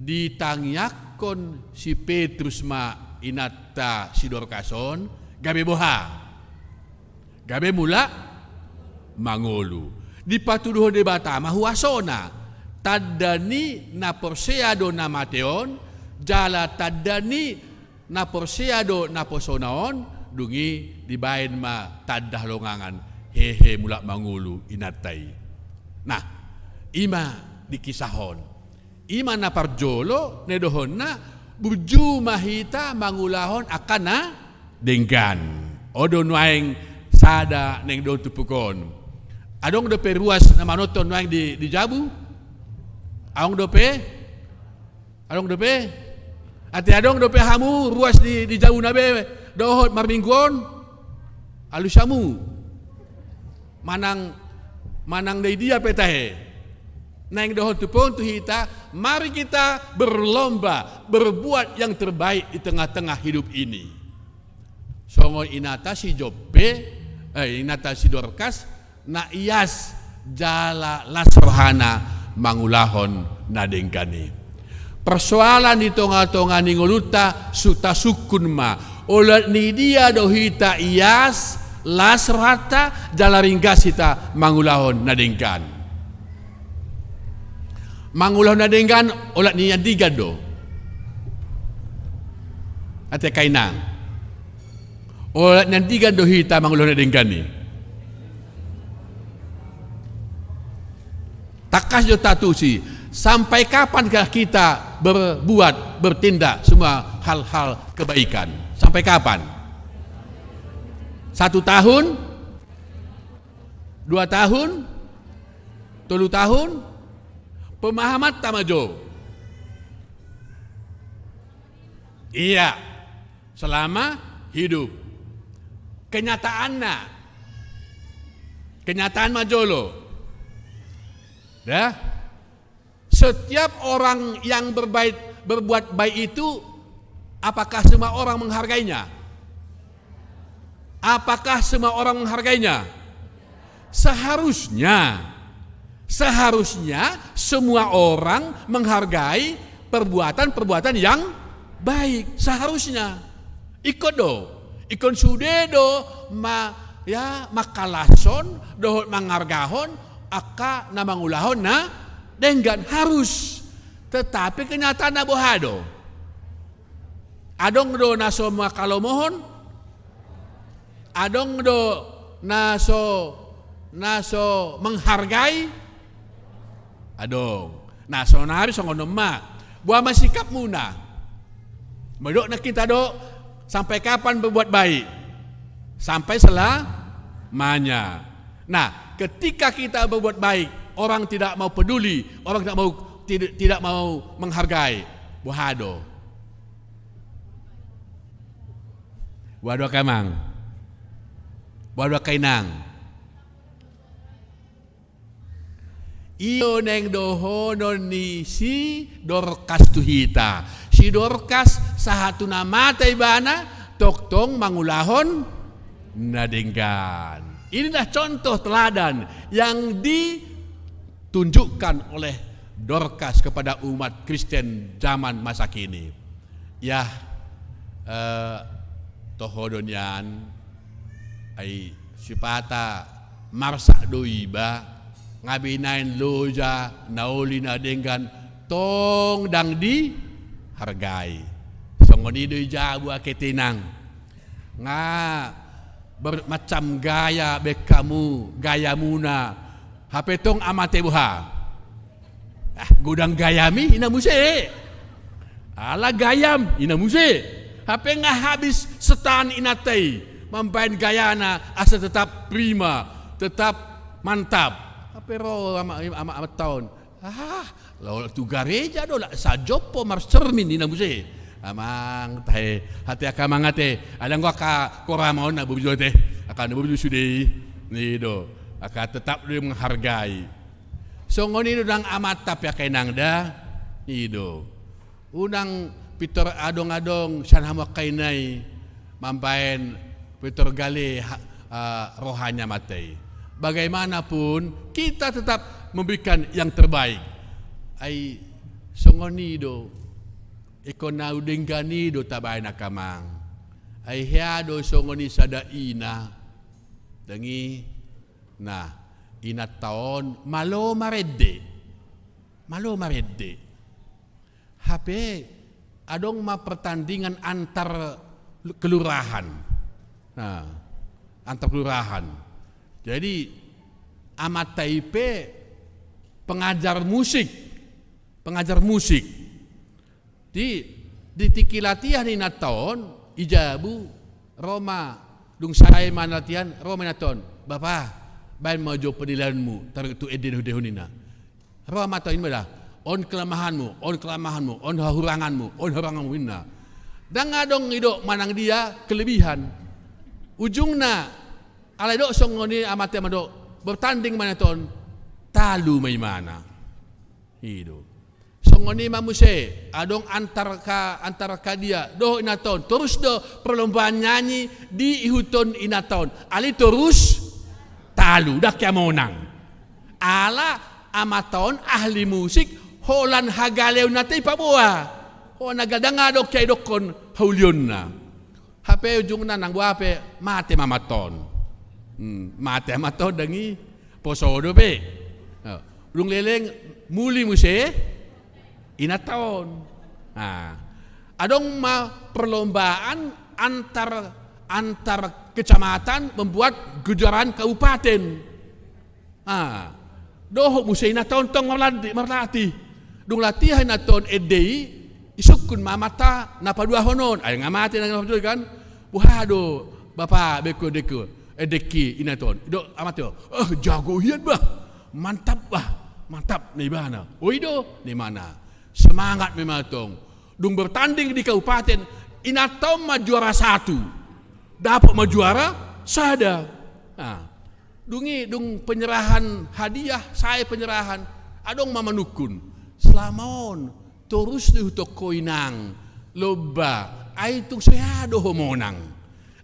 Ditangiangkon si Petrus ma inanta si Dorkas on, gabe boha? Gabe mulak mangolu. Dipatuduhon Debata ma huasona. Tanda ni na porsea do na mate on, jala tanda ni na porsea do naposona on, dung i dibaen ma tanda halongangan, hehe mulak mangolu inanta i. Nah, i ma di kisah on. I ma na parjolo, na nidohonna, burju ma hita mangulahon angka na denggan. On do nuaeng sada naeng dohot turpuk on. Adong dope ruas na manonton nuaeng di, di jabu? Adong dope? Adong dope? Ate adong dope hamu ruas di, di jabuna be dohot marminggu on? Alus hamu. Manang, manang na di dia pe tahe. Naeng dohot turpuk on tu hita, mari kita berlomba, berbuat yang terbaik di tengah-tengah hidup ini. Songon inanta si Joppe, eh, inanta si Dorkas, na ias jala las rohana mangulahon na denggan i. Persoalan di tonga-tonga ni ngolunta so tasungkun ma, olat ni dia do hita ias, las rohanta, jala ringgas hita mangulahon na denggan. Mangulahon na denggan, olat ni andigan do? Ate angka inang. Olat ni andigan do hita mangulahon na denggan i? Tangkas do tatusi, sampai kapankah kita berbuat, bertindak semua hal-hal kebaikan? Sampai kapan? Satu tahun? Dua tahun? Tolu tahun? Pemahamanta ma jo. Iya. Selama hidup. Kenyataanna. Kenyataan ma jolo. Ya. Setiap orang yang berbaik, berbuat baik itu, apakah semua orang menghargainya? Apakah semua orang menghargainya? Seharusnya, seharusnya semua orang menghargai perbuatan-perbuatan yang baik. Seharusnya. Ingkon do, ingkon sude do ma-, ya, mangkalashon dohot mangargahon angka na mangulahon na denggan, harus. Tetapi kenyataanna boha do? Adong do na so mangkalomohon? Adong do na so, na so menghargai? Adong. Nah, sonari songon on ma. Boha ma sikapmuna? Molo didok nangkin tadi, sampai kapan berbuat baik? Sampai selamanya. Nah, ketika kita berbuat baik, orang tidak mau peduli, orang tidak mau, tidak, tidak mau menghargai. Boha do? Boha do angka amang? Boha do angka inang? I do naeng dohonon ni si Dorkas tu hita. Si Dorkas sahat tu na mate ibana, tongtong mangulahon na denggan. Inilah contoh teladan yang ditunjukkan oleh Dorkas kepada umat Kristen zaman masa kini. Yah, eh, toho do nian, ai sipata marsak do iba, nga binaen loja, na uli na denggan, tong ndang dihargai. Songon i do i jabu angka inang. Nga bermacam gaya baen hamu, gayamuna. Hape tong amate boha? Ah, godang gayami, ninna muse. Ala gayam, ninna muse. Hape nga habis setan inanta i mambaen gayana asa tetap prima, tetap mantap. Hape ro ama, ama, amanta on. Ah, laho tu gareja do, laho sajompo marcermin, ninna muse. Amang, tahe, ate angka amang ate, ala anggo angka korama on na burju ate, angka na burju sude i. I do, angka tetap do menghargai. Songon i do nang amanta pe angka inang da, i do. Unang pintor adong-adong sian hamu angka ina i mambaen pintor gale ha-, eh, roha ni amanta i. Bagaimanapun, kita tetap memberikan yang terbaik. Ai songon i do, ingkon na denggan i do tabaen angka amang. Ai hea do songon i sada ina. Dang i, nah, inanta on malo marende. Malo marende. Hape adong ma pertandingan antar kelurahan. Nah, antar kelurahan. Jadi, amanta i pe pengajar musik. Pengajar musik. Di, di tingki latihan inanta on, i jabu, ro ma, dung sae ma latihan, ro ma inanta on. Bapa, baen ma jo penilaianmu, taruhon tu ende na huendehon, ninna. Ro amanta on, ninna ma da, on kelemahanmu, on kelemahanmu, on hahuranganmu, on hahuranganmu, ninna. Dang adong didok manang dia kelebihan. Ujungna, alai didok songon i amanta i, mandok, bertanding ma inanta on, talu ma imana. I do. Songon i ma muse, adong antar ka, antar ka dia dohot inanta on. Torus do perlombaan nyanyi diihuthon inanta on. Alai torus talu, dang hea monang. Ala amanta on ahli musik, holan hagaleonnanta i paboa. Holan hagale, dang adong hea didokkon haulionna. Hape ujungna nang boha pe mate ma amanta on. Hmm, mate amanta on, dang i, poso dope. Dung leleng muli muse inanta on. Nah, adong ma perlombaan antar, antar kecamatan membuat kejuaraan kabupaten. Ah, dohot muse inanta on tong marlandi-, marlatih. Dung latihan inanta on ende i, isungkun ma amanta na paduahon on. Ai nga mate na paduahon kan. Boha do bapa, beku, deku, endengki, inanta on. Didok amanta i, "Eh, jago hian bah. Mantap bah. Mantap," ninna ibana. "Oh, i do," ninna imana. Semangat ma imana tong. Dung bertanding di kabupaten, inanta on ma juara satu. Dapot ma juara sada. Nah, dung i, dung penyerahan hadiah, sae penyerahan, adong ma manungkun, "Selama on torus do ihuthon ho inang lomba, ai tung so hea do ho monang.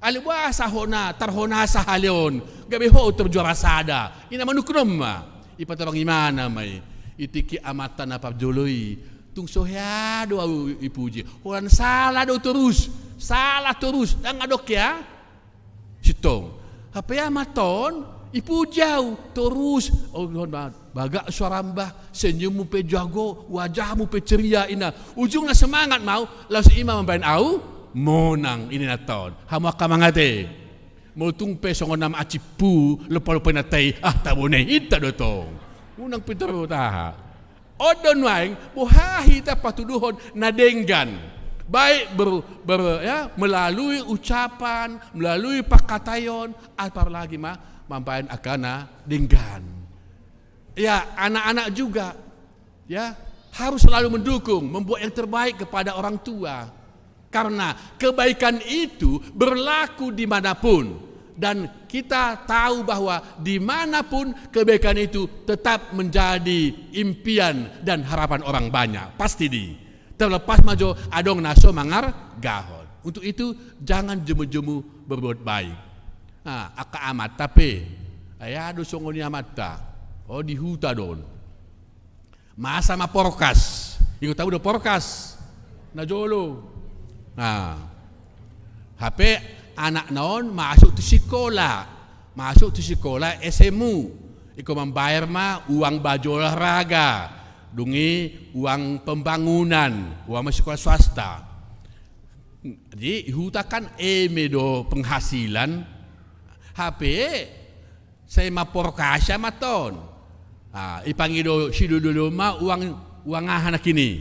Alai boasa ho na tarhona sahali on, gabe ho tor juara sada?" Ninna manungkun on ma. Ipatorang imana ma i. I tingki amanta na parjolo i, "Tung so hea do ahu ipuji. Holan sala do torus. Sala torus. Dang adong hea sintong." Hape amanta on, "Ipuji ahu torus. Oh, on ma, bagak suaram bah, senyummu pe jago, wajahmu pe ceria," ninna. "Ujungna semangat ma ahu, laos i ma mambaen ahu monang," ninna inanta on. Hamu angka amang ate, molo tung pe songon na mancimpu, lompa-lompa inanta i, ah, tabo na i, inta do tong. Unang pintor taha. On do nuaeng, boha hita patuduhon na denggan. Baik ber-, ber-, ya, melalui ucapan, melalui pangkataion, apalagi ma mambaen angka na denggan. Ya, anak-anak juga, ya, harus selalu mendukung, membuat yang terbaik kepada orang tua. Karena kebaikan itu berlaku di mana pun. Dan kita tahu bahwa di mana pun kebaikan itu tetap menjadi impian dan harapan orang banyak. Pasti di. Terlepas ma jo adong na so mangargahon. Untuk itu, jangan jemu-jemu berbuat baik. Nah, angka amanta pe, ai adong songon i amanta. Oh, di huta do on. Masa ma porkas. Ingot hamu do porkas na jolo? Nah. Hape anakna on masuk tu sikola. Masuk tu sikola S M U. Ingkon mambayar ma uang baju olahraga. Dung i uang pembangunan. Uang ma sikola swasta. Jadi, huta kan eme do penghasilan. Hape sai mamporkas amanta on. Ah, ipangido sidodolo ma uang, uang aha nangkin i.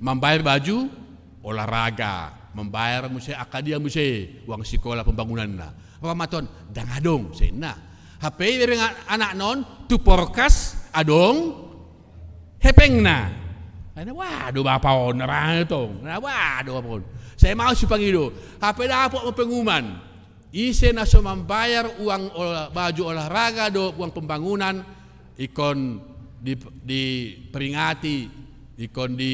Mambayar baju olahraga, mambayar muse angka dia muse uang sikola pembangunanna. Ro amanta on, dang adong, sai ninna. Hape ibereng anakna on tu porkas adong hepengna. Ai na boha do bapa on, ra tong. Na boha do bapa on. Sai maus ipangido. Hape dapot ma pengumuman. Ise na so mambayar uang ola-, baju olahraga dohot uang pembangunan, ingkon di, diperingati, ingkon di,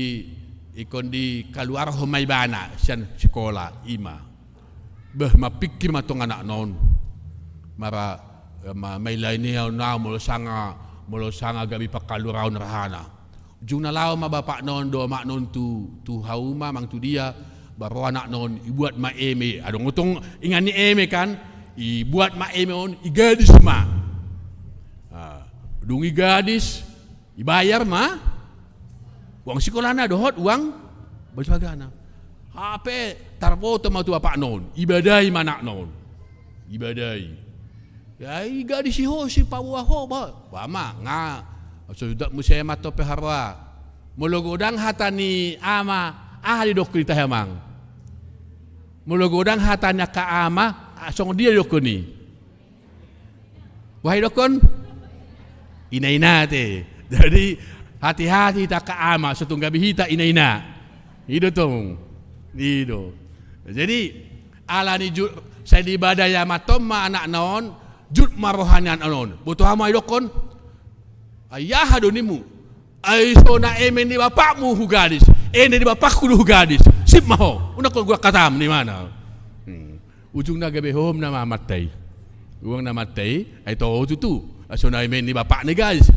ingkon dikaluarhon ma ibana sian sikola, i ma. Beh, mapingkir ma tong anakna on. Mara, ma, mailai ni au na, molo sanga, molo sanga gabe pangkaluarhon rohana. Ujungna laho ma bapakna on dohot amakna on tu, tu hauma, manang tu dia, ba ro anakna on, ibuat ma eme. Adong tong inganan ni eme kan, ibuat ma eme on, igadis ma. Ah, dung igadis, ibayar ma uang sikolana dohot uang baju olahraga. Hape tarboto ma tu bapakna on, ibadai ma anakna on. Ibadai. Ya, igadis i ho, sipaboa ho, ba. Ba ma, nga. So, suda muse ma tong pe haroa. Molo godang hata ni ama, aha didokkon i tahe, amang? Molo godang hata ni angka ama, ah, songon dia didokkon i? Boha didokkon? Ina-ina te. Jadi, hati-hati hita angka ama, so tung gabe hita ina-ina. I do tong. I do. Jadi, alani jut, sai diibadai ma tong ma anakna on, jut ma roha ni anakna on. Boto hamu aha didokkon? Ai aha do ninmu? Ai so na eme ni bapakmu hugadis, eme ni bapakku do hugadis. Sip ma ho. Unang ho gulak hatam, ninna. Hmm. Ujungna gabe hohom nama amanta i. Uang na amanta i, ai toho tutu. Ai so na eme ni bapakna i gadis.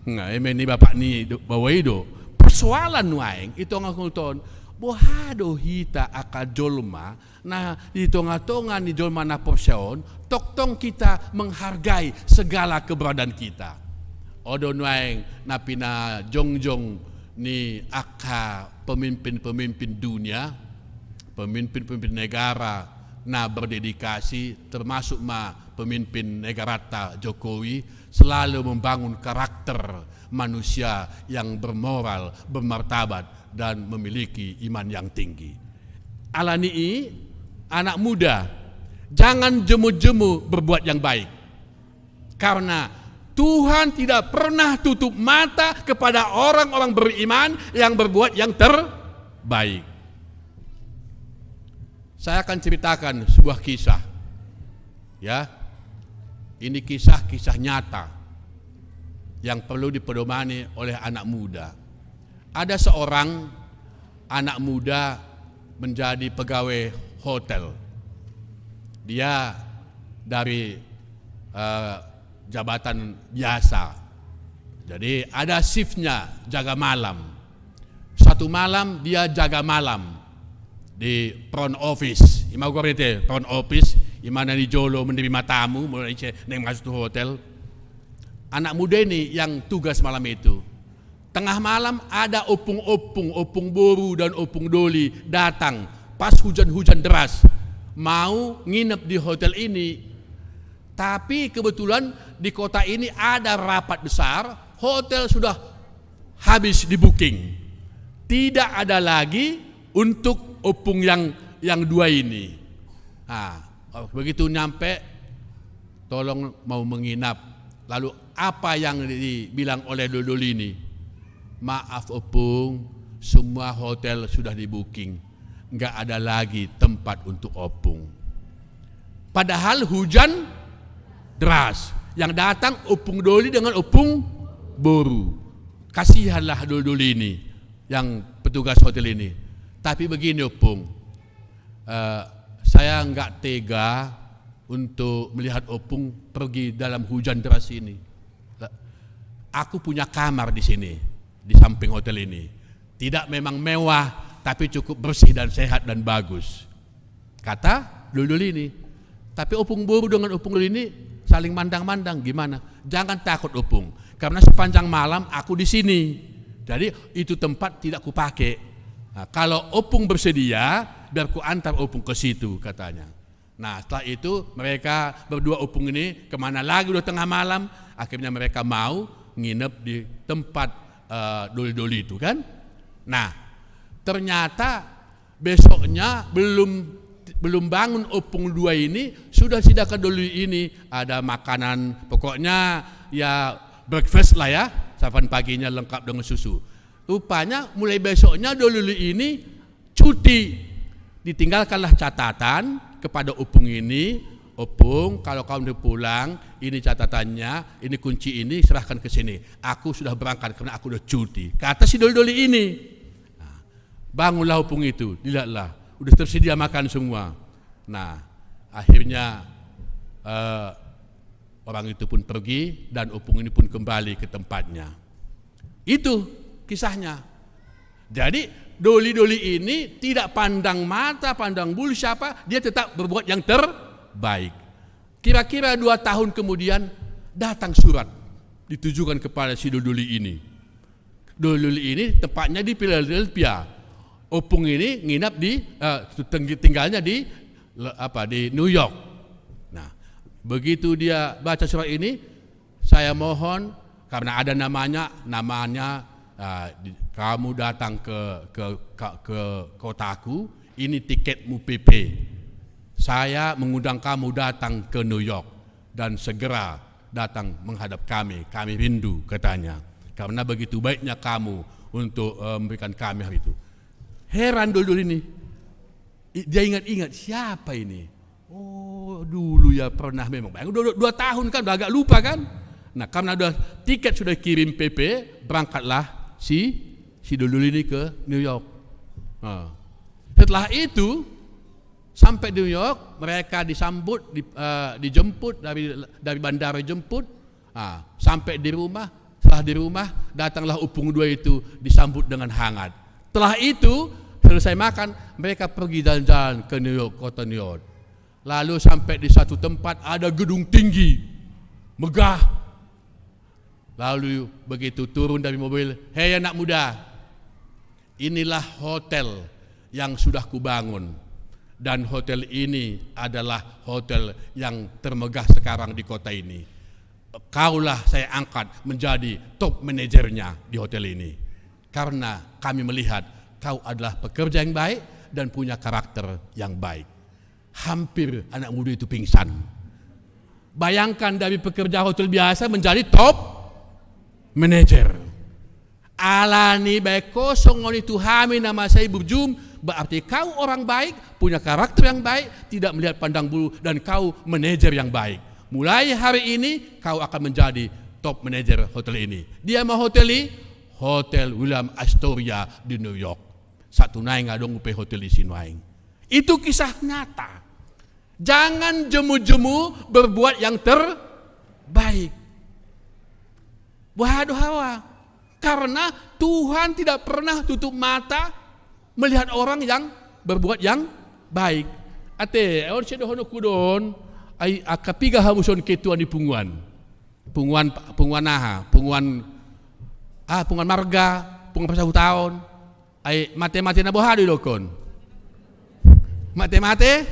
Nga, eme ni bapak ni do, baoa i do. Persoalan nuaeng, i tonga hutong on. Boha do hita angka jolma, na di tonga-tonga ni jolma na porsea on, tongtong kita menghargai segala keberadaan kita. On do nuaeng na pinajongjong ni angka pemimpin-pemimpin dunia, pemimpin-pemimpin negara na berdedikasi, termasuk ma pemimpin negaranta Jokowi, selalu membangun karakter manusia yang bermoral, bermartabat, dan memiliki iman yang tinggi. Alani i, anak muda, jangan jemu-jemu berbuat yang baik. Karena Tuhan tidak pernah tutup mata kepada orang-orang beriman yang berbuat yang terbaik. Saya akan ceritakan sebuah kisah. Ya. Ini kisah-kisah nyata yang perlu dipedomani oleh anak muda. Ada seorang anak muda menjadi pegawai hotel. Dia dari, eh, jabatan biasa. Jadi, ada shiftnya, jaga malam. Satu malam dia jaga malam di front office. I ma goarna front office, i ma na di jolo menerima tamu, molo ise naeng masuk tu hotel. Anak muda ini yang tugas malam itu. Tengah malam ada ompung-ompung, ompung boru dan ompung doli datang pas hujan-hujan deras, mau nginep di hotel ini. Tapi kebetulan di kota ini ada rapat besar, hotel sudah habis di-booking. Tidak ada lagi untuk ompung yang, yang dua ini. Nah, begitu nyampe, tolong mau menginap. Lalu apa yang dibilang oleh doli-doli ini? Maaf, ompung, semua hotel sudah di-booking. Nggak ada lagi tempat untuk ompung. Padahal hujan deras. Yang datang ompung doli dengan ompung boru. Kasihanlah doli-doli ini, yang petugas hotel ini. Tapi begini, ompung, eh, saya nggak tega untuk melihat ompung pergi dalam hujan deras ini. Aku punya kamar di sini, di samping hotel ini. Tidak memang mewah, tapi cukup bersih dan sehat dan bagus, kata doli-doli ini. Tapi ompung boru dengan ompung doli ini saling mandang-mandang, gimana? Jangan takut, ompung, karena sepanjang malam aku di sini. Jadi, itu tempat tidak kupakai. Nah, kalau ompung bersedia, biar kuantar ompung ke situ, katanya. Nah, setelah itu mereka berdua, ompung ini, kemana lagi, udah tengah malam, akhirnya mereka mau nginep di tempat, eh, doli-doli itu kan. Nah, ternyata besoknya belum, belum bangun ompung dua ini, sudah disediakan doli ini, ada makanan, pokoknya ya breakfast lah ya, sarapan paginya lengkap dengan susu. Rupanya mulai besoknya doli-doli ini cuti. Ditinggalkanlah catatan kepada ompung ini, "Ompung, kalau kau udah pulang, ini catatannya, ini kunci ini, serahkan ke sini. Aku sudah berangkat karena aku udah cuti," kata si doli-doli ini. Nah, bangunlah ompung itu, dilihatlah, udah tersedia makan semua. Nah, akhirnya, eh, orang itu pun pergi dan ompung ini pun kembali ke tempatnya. Itu kisahnya. Jadi, doli-doli ini tidak pandang mata, pandang bulu siapa, dia tetap berbuat yang terbaik. Kira-kira dua tahun kemudian, datang surat ditujukan kepada si doli-doli ini. Doli-doli ini tempatnya di Philadelphia. Ompung ini nginap di, eh, teng-, tinggalnya di le-, apa, di New York. Nah, begitu dia baca surat ini, "Saya mohon," karena ada namanya, namanya, eh, di-, "Kamu datang ke, ke, ke, ke kotaku, ini tiketmu P P. Saya mengundang kamu datang ke New York dan segera datang menghadap kami, kami rindu," katanya. "Karena begitu baiknya kamu untuk, eh, memberikan kami hari itu." Heran doli-doli ini. I-, dia ingat-ingat, "Siapa ini? Oh, dulu ya pernah memang." Bayangkan, dua, dua, dua tahun kan, udah agak lupa kan. Nah, karena udah tiket sudah kirim P P, berangkatlah si, si doli-doli ini ke New York. Nah, setelah itu, sampai di New York, mereka disambut, di, eh, dijemput dari, dari bandara, dijemput. Ah, sampai di rumah, setelah di rumah, datanglah ompung dua itu, disambut dengan hangat. Setelah itu, selesai makan, mereka pergi jalan-jalan ke New York, kota New York. Lalu sampai di satu tempat, ada gedung tinggi, megah. Lalu begitu turun dari mobil, "Hei anak muda, inilah hotel yang sudah kubangun. Dan hotel ini adalah hotel yang termegah sekarang di kota ini. Kaulah saya angkat menjadi top manajernya di hotel ini. Karena kami melihat kau adalah pekerja yang baik dan punya karakter yang baik." Hampir anak muda itu pingsan. Bayangkan, dari pekerja hotel biasa menjadi top manajer. Alani baen ho songon i tu hami na mansai burjum, berarti kau orang baik, punya karakter yang baik, tidak melihat pandang bulu, dan kau manajer yang baik. Mulai hari ini kau akan menjadi top manajer hotel ini. Dia ma hotel i, Hotel William Astoria di New York. Sahat tu nuaeng adong dope hotel i sinuaeng. Itu kisah nyata. Jangan jemu-jemu berbuat yang terbaik. Boha do hawa? Karena Tuhan tidak pernah tutup mata melihat orang yang berbuat yang baik. Ate, on sidohononku do on, ai angka piga hamu son ketua ni punguan? Punguan, punguan aha? Punguan, ah, punguan marga, punguan parsahutaon. Ai mate-mate na boha do idokkon? Mate-mate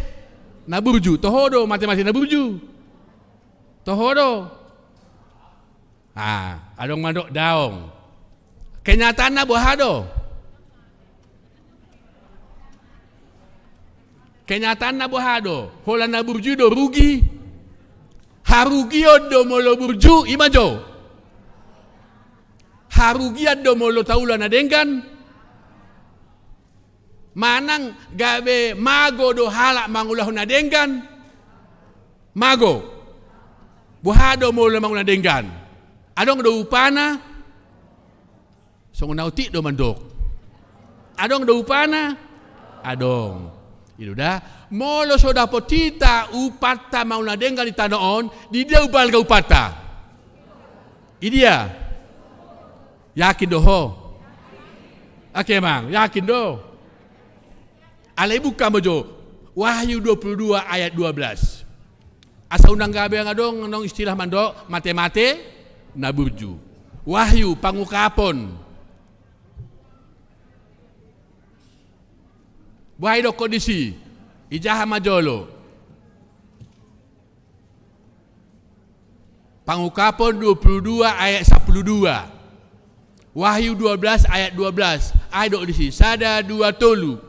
na burju. Toho do mate-mate na burju? Toho do? Ah, adong mandok daong. Kenyataanna boha do? Kenyataanna boha do? Holan na burju do rugi. Harugion do molo burju, i ma jo. Harugian do molo taula na denggan. Manang gabe mago do halak mangulahon na denggan? Mago. Boha do molo mangulahon na denggan? Adong do upana? Songon na otik do mandok. Adong do upana? Adong. I do da, molo so dapot hita upanta mangulahon na denggan di tano on, di dia umbalga upanta? Idia? Yakin do ho? Oke, Mang, yakin do? Alai buka ma jo Wahyu dua puluh dua ayat dua belas. Asa unang gabe adong annon istilah mandok mate-mate na burju. Wahyu, Pangungkapon. Boha idokkon disi? Ijaha ma jolo. Pangungkapon dua puluh dua ayat sapuluh dua. Wahyu dua belas ayat dua belas. Aha didok disi? Sada, dua, tolu.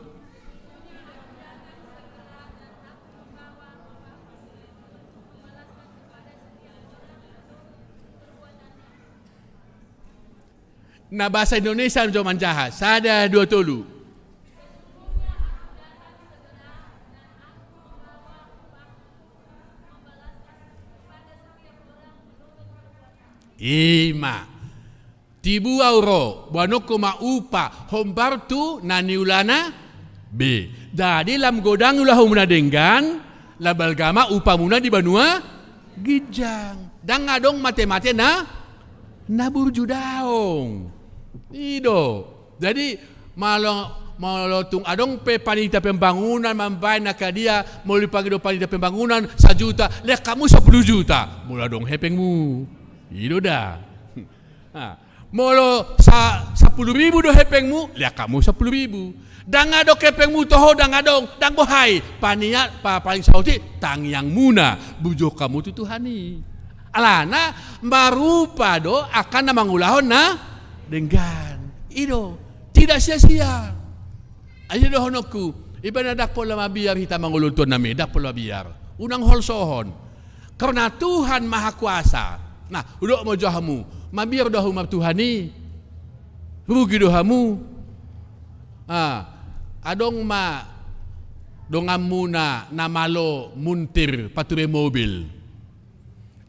Na bahasa Indonesia jo manjaha. Sada, dua, tolu. I ma. Tibu ahu ro, boanonku ma upa, hombar tu na niulana be. Jadi lam godang ulaonmuna denggan, lam balga ma upamuna di banua ginjang. Ndang adong mate-mate na, na burju, daong. I do. Jadi, molo, molo tung adong pe panitia pembangunan mambaen angka dia, molo dipangido panitia pembangunan sajuta, lean hamu sampulu juta. Molo adong hepengmu. I do da. Nah, molo sa-, sampulu ribu do hepengmu, lean hamu sampulu ribu. Ndang adong hepengmu toho, ndang adong, ndang boha i. Panitia, pa-, paling saotik, tangiangmuna, burjuhon hamu tu Tuhan i. Alana, marupa do angka na mangulahon na denggan. I do, tidak sia-sia. Ai dohononku, i ma na ndang pola mabiar hita mangolu on, tuan nami, ndang pola mabiar. Unang holsohon. Karena Tuhan Maha Kuasa. Nah, hudok ma jo hamu, mabiar do hamu martuhan i? Rugi do hamu? Ah, adong ma donganmuna na malo muntir pature mobil.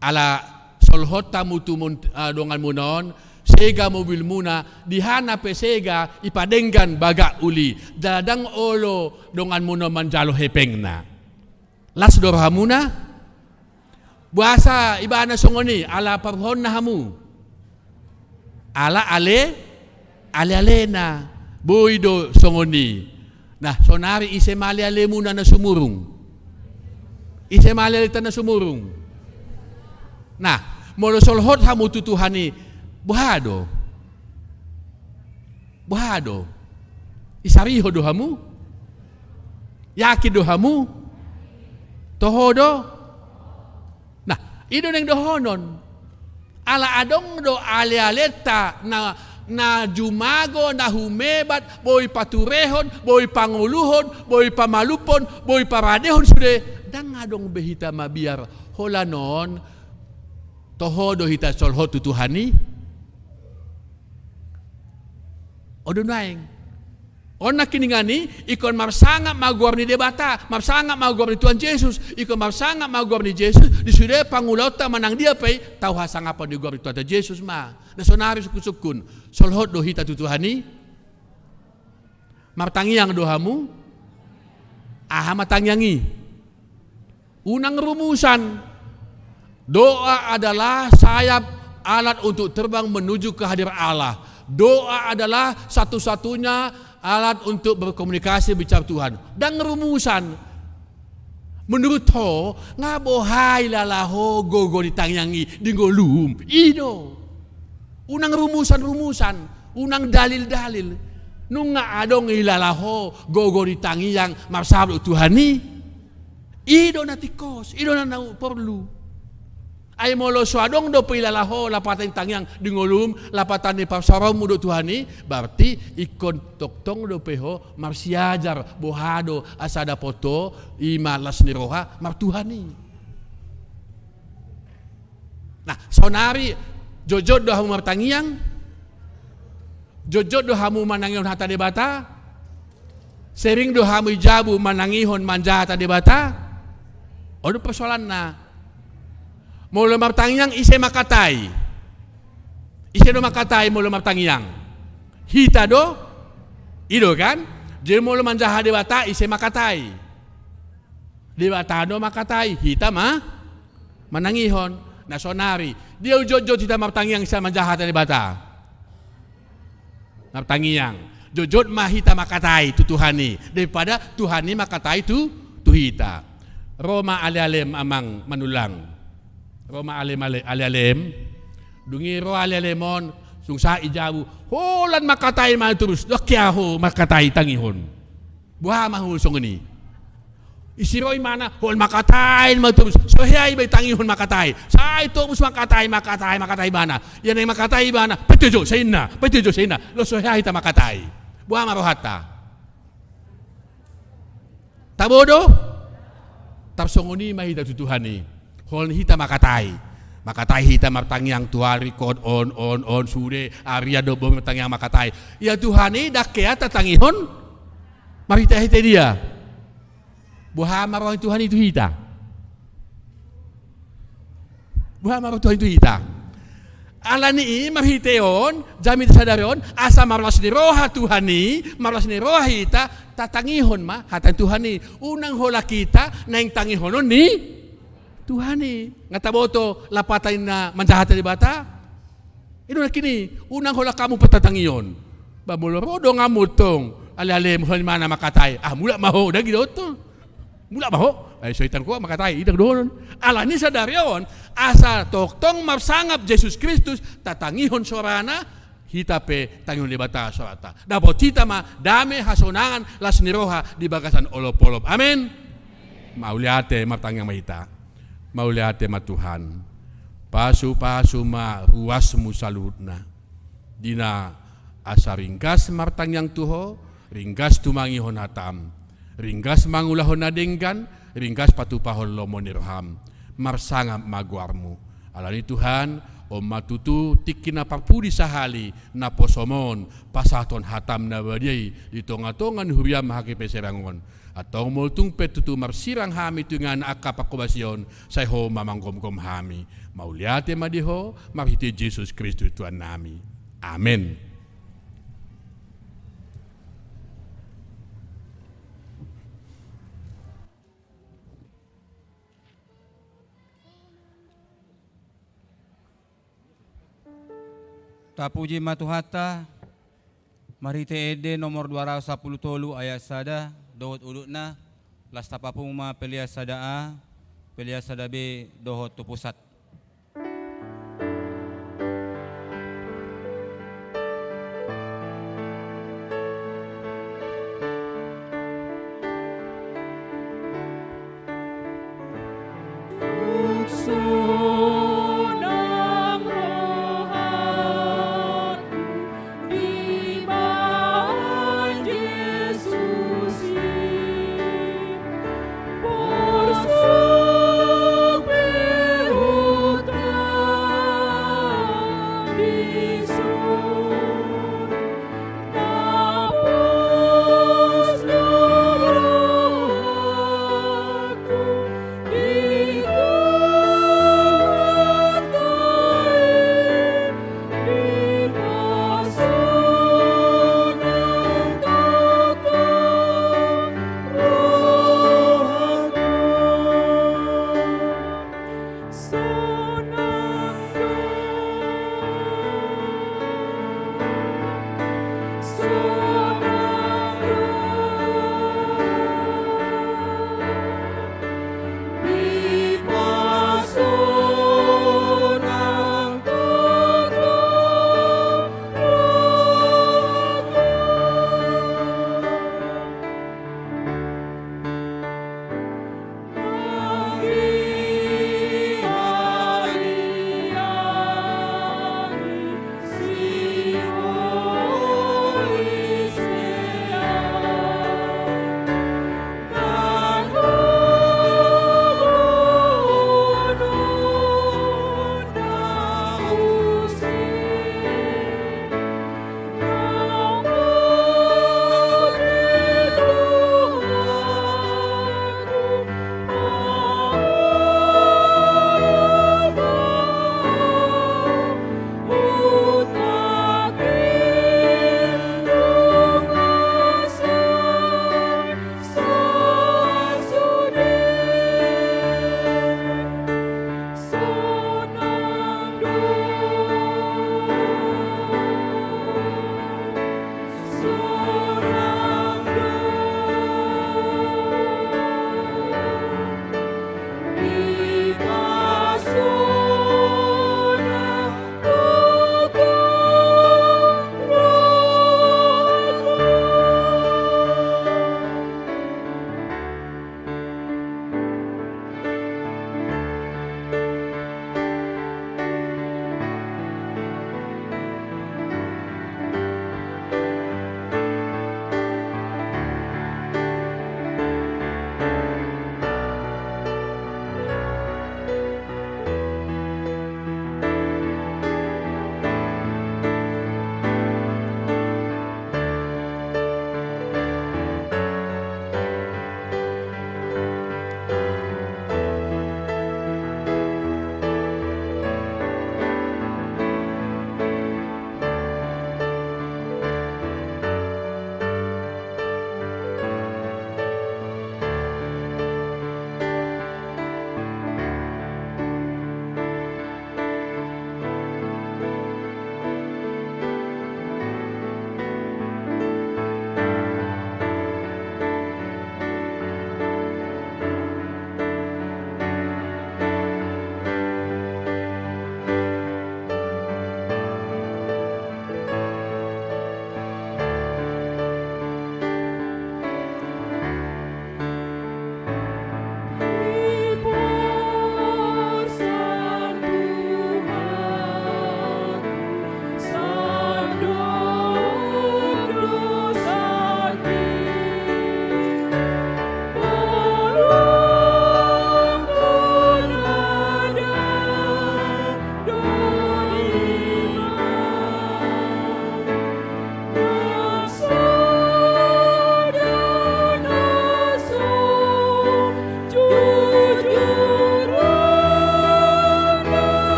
Ala solhot hamu tu mun-, ah, donganmuna on, sega mobilmuna, di hana pe sega, ipadenggan bagak uli, jala ndang olo donganmuna on manjalo hepengna. Las do rohamuna? Boasa ibana songon i, ala paruhonna hamu? Ala ale, ale-alena. Boi do songon i. Nah, sonari ise ma ale-alemuna na sumurung? Ise ma ale-aleta na sumurung? Nah, molo solhot hamu tu Tuhan i, boha do? Boha do? Isarihon do hamu? Yakin do hamu? Toho do? Nah, i do naeng dohonon. Ala adong do ale-aleta na, na jumago, na humebat, boi paturehon, boi pangoluhon, boi pamalumhon, boi paradehon sude. Ndang adong be hita mabiar. Holan on, toho do hita solhot tu Tuhan i? On do nuaeng. On nangkiningan i, ingkon marsangap ma goar ni Debata, marsangap ma goar ni Tuhan Jesus, ingkon marsangap ma goar ni Jesus, di sude pangulaonta manang dia pe i, tau hasangapan di goar ni Tuhanta Jesus ma. Na sonari sungkun-sungkun, solhot do hita tu Tuhan i? Martangiang do hamu? Aha ma tangiang i? Unang rumusan. Doa adalah sayap alat untuk terbang menuju kehadirat Allah. Doa adalah satu-satunya alat untuk berkomunikasi, bicara Tuhan. Ndang rumusan. Menurut ho, nga boha ilala ho gogo ni tangiang i di ngolum? I do. Unang rumusan-rumusan, unang dalil-dalil. Nunga adong ilala ho gogo ni tangiang marsahap dohot Tuhan i? I do na tingkos, i do na, na porlu. Ai molo so adong dope ilala ho lapatan ni tangiang di ngolum, lapatan ni parsaoronmu dohot Tuhan i, berarti ingkon tongtong dope ho marsiajar boha do asa dapot ho i ma las ni roha martuhan i. Nah, sonari jotjot do hamu martangiang? Jotjot do hamu manangihon hata Debata? Sering do hamu i jabu manangihon manjaha hata Debata? On do persoalanna. Molo martangiang, ise mangkatai? Ise do mangkatai molo martangiang? Hita do? I do kan? Jadi molo manjaha Debata, ise mangkatai? Debata do mangkatai, hita ma manangihon. Na sonari, dia jotjot hita martangiang sian manjaha hata Debata. Martangiang. Jotjot ma hita mangkatai tu Tuhan i, daripada Tuhan i mangkatai tu, tu hita. Ro ma ale-alem amang manulang. Ro ma ale-, ale-, ale-alem. Dung i ro ale-alem on, dung sahat i jabu. Holan mangkatai ma torus. Dang hea ho mangkatai, tangihon. Boha ma ho songon i? Disi ro ibana, holan mangkatai ma torus. So hea iba i, tangihon mangkatai. Sai torus mangkatai, mangkatai, mangkatai ibana. Ia naeng mangkatai ibana, paite jo sainna, paite jo sainna. Laos so hea hita mangkatai. Boha ma rohanta? Tabo do? Tarsongon i ma hita tu Tuhan i. Holan hita mangkatai. Mangkatai hita martangiang tu ari, hot on, on, on, sude, arian do boi martangiang mangkatai. Ia Tuhan i dang hea tatangihon? Marhite-hite dia? Boha ma roha ni Tuhan i tu hita? Boha ma roha ni Tuhan i tu hita? Alani i marhite on, jamita sadari on, asa marlas ni roha Tuhan i, marlas ni roha hita, tatangihon ma hata ni Tuhan i. Unang holan hita naeng tangihonon ni Tuhan i. Nga taboto lapatan na manjaha hata Debata. I do nangkin i, unang holan hamu patatangihon. Ba molo ro donganmu tong, ale-ale, molo imana mangkatai, ah, mulak ma ho, dang i dohot on. Mulak ma ho, ai so itangko mangkatai, i dang dohonon. Alani sadari on, asa tongtong marsangap Jesus Kristus, tatangihon sorana, hita pe tangihon Debata soranta. Dapot hita ma dame, hasonangan, las ni roha di bagasan olop-olop. Amen. Mauliate, martangiang ma hita. Mauliate ma Tuhan. Pasu-pasu ma ruasmu saluhutna. Di na asa ringgas martangiang tu Ho, ringgas tumangihon hatam, ringgas mangulahon na denggan, ringgas patupahon lomo ni roham. Marsangap ma goarmu. Alani Tuhan, on ma tutu tingki na parpudi sahali naposom on, pasahathon hatam na badia i di tonga-tonga ni huriam H K P Serang on. Antong molo tung pe tutu marsirang hami tu inganan angka parhobasion, sai Ho ma manggomgom hami. Mauliate ma di Ho, marhite Jesus Kristus Tuhannami. Amen. Tapuji ma Tuhanta, marhite ende nomor dua ratus sampulu tolu ayat sada, dohot udutna, las tapapungu ma pelean sada A, pelean sada B, dohot tu pusat.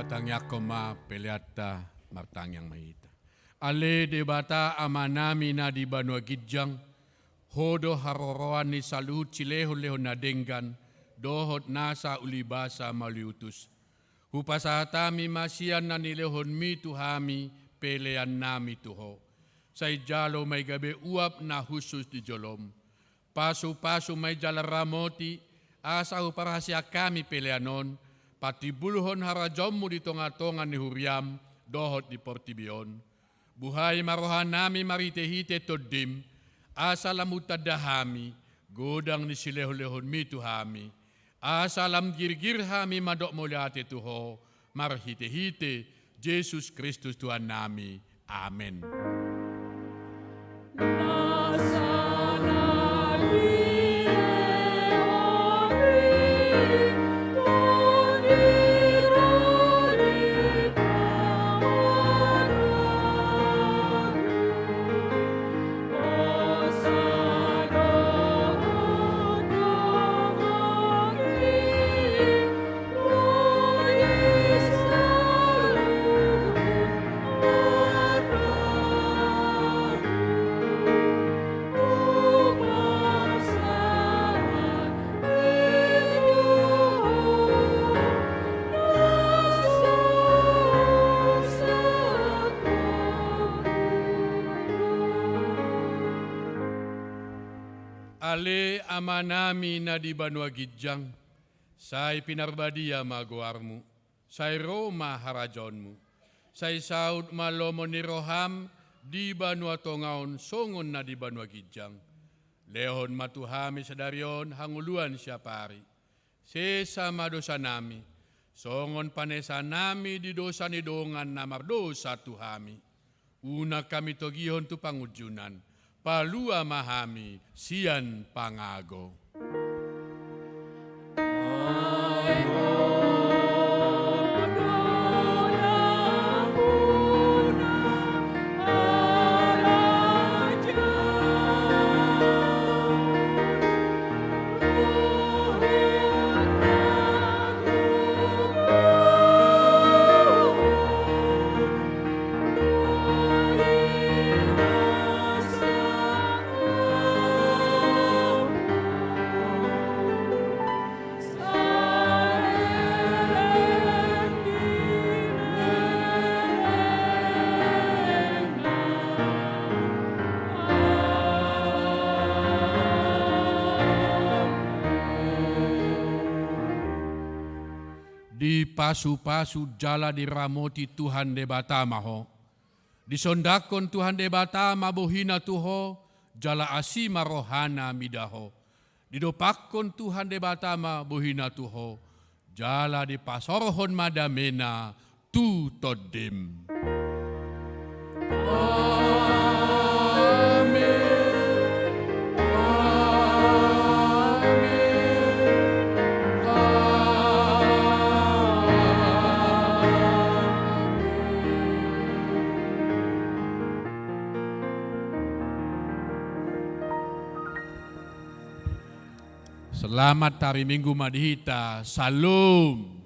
Tangiangkon ma peleanta, martangiang ma hita. Ale Debata Amanami na di banua ginjang, Ho do haroroan ni saluhut silehonlehon na denggan dohot nasa ulibasa mauliutus. Hupasahat hami ma sian na nilehonmi tu hami peleannami tu Ho. Sai jalo ma i gabe uap na hushus di jolom. Pasupasu ma i jala ramoti, asa huparhaseang hami pelean on patimbulhon harajaonmu di tongatonga ni huriam dohot di portibi on. Buhai ma rohanami marhitehite Tondim, asa lam hutanda hami godang ni silehonlehonmi tu hami, asa lam girgir hami mandok mauliate tu Ho marhitehite Jesus Kristus Tuhannami. Amen. Ale Amanami na di banua ginjang, sai pinarbadia ma goarmu, sai ro ma harajaonmu, sai saut ma lomo ni roham di banua tonga on songon na di banua ginjang. Lehon ma tu hami sadari on hangoluan siapari. Sesa ma dosanami, songon panesanami di dosa ni dongan na mardosa tu hami. Unang hami togihon tu pangunjunan, palua ma hami sian pangago. Dipasupasu jala diramoti Tuhan Debata ma ho. Disondangkon Tuhan Debata ma bohina tu ho, jala asi ma rohana mida ho. Didompakkon Tuhan Debata ma bohina tu ho, jala dipasorhon ma damena tu tondim. Amen. Amen. Amen. Selamat hari Minggu ma di hita. Shalom.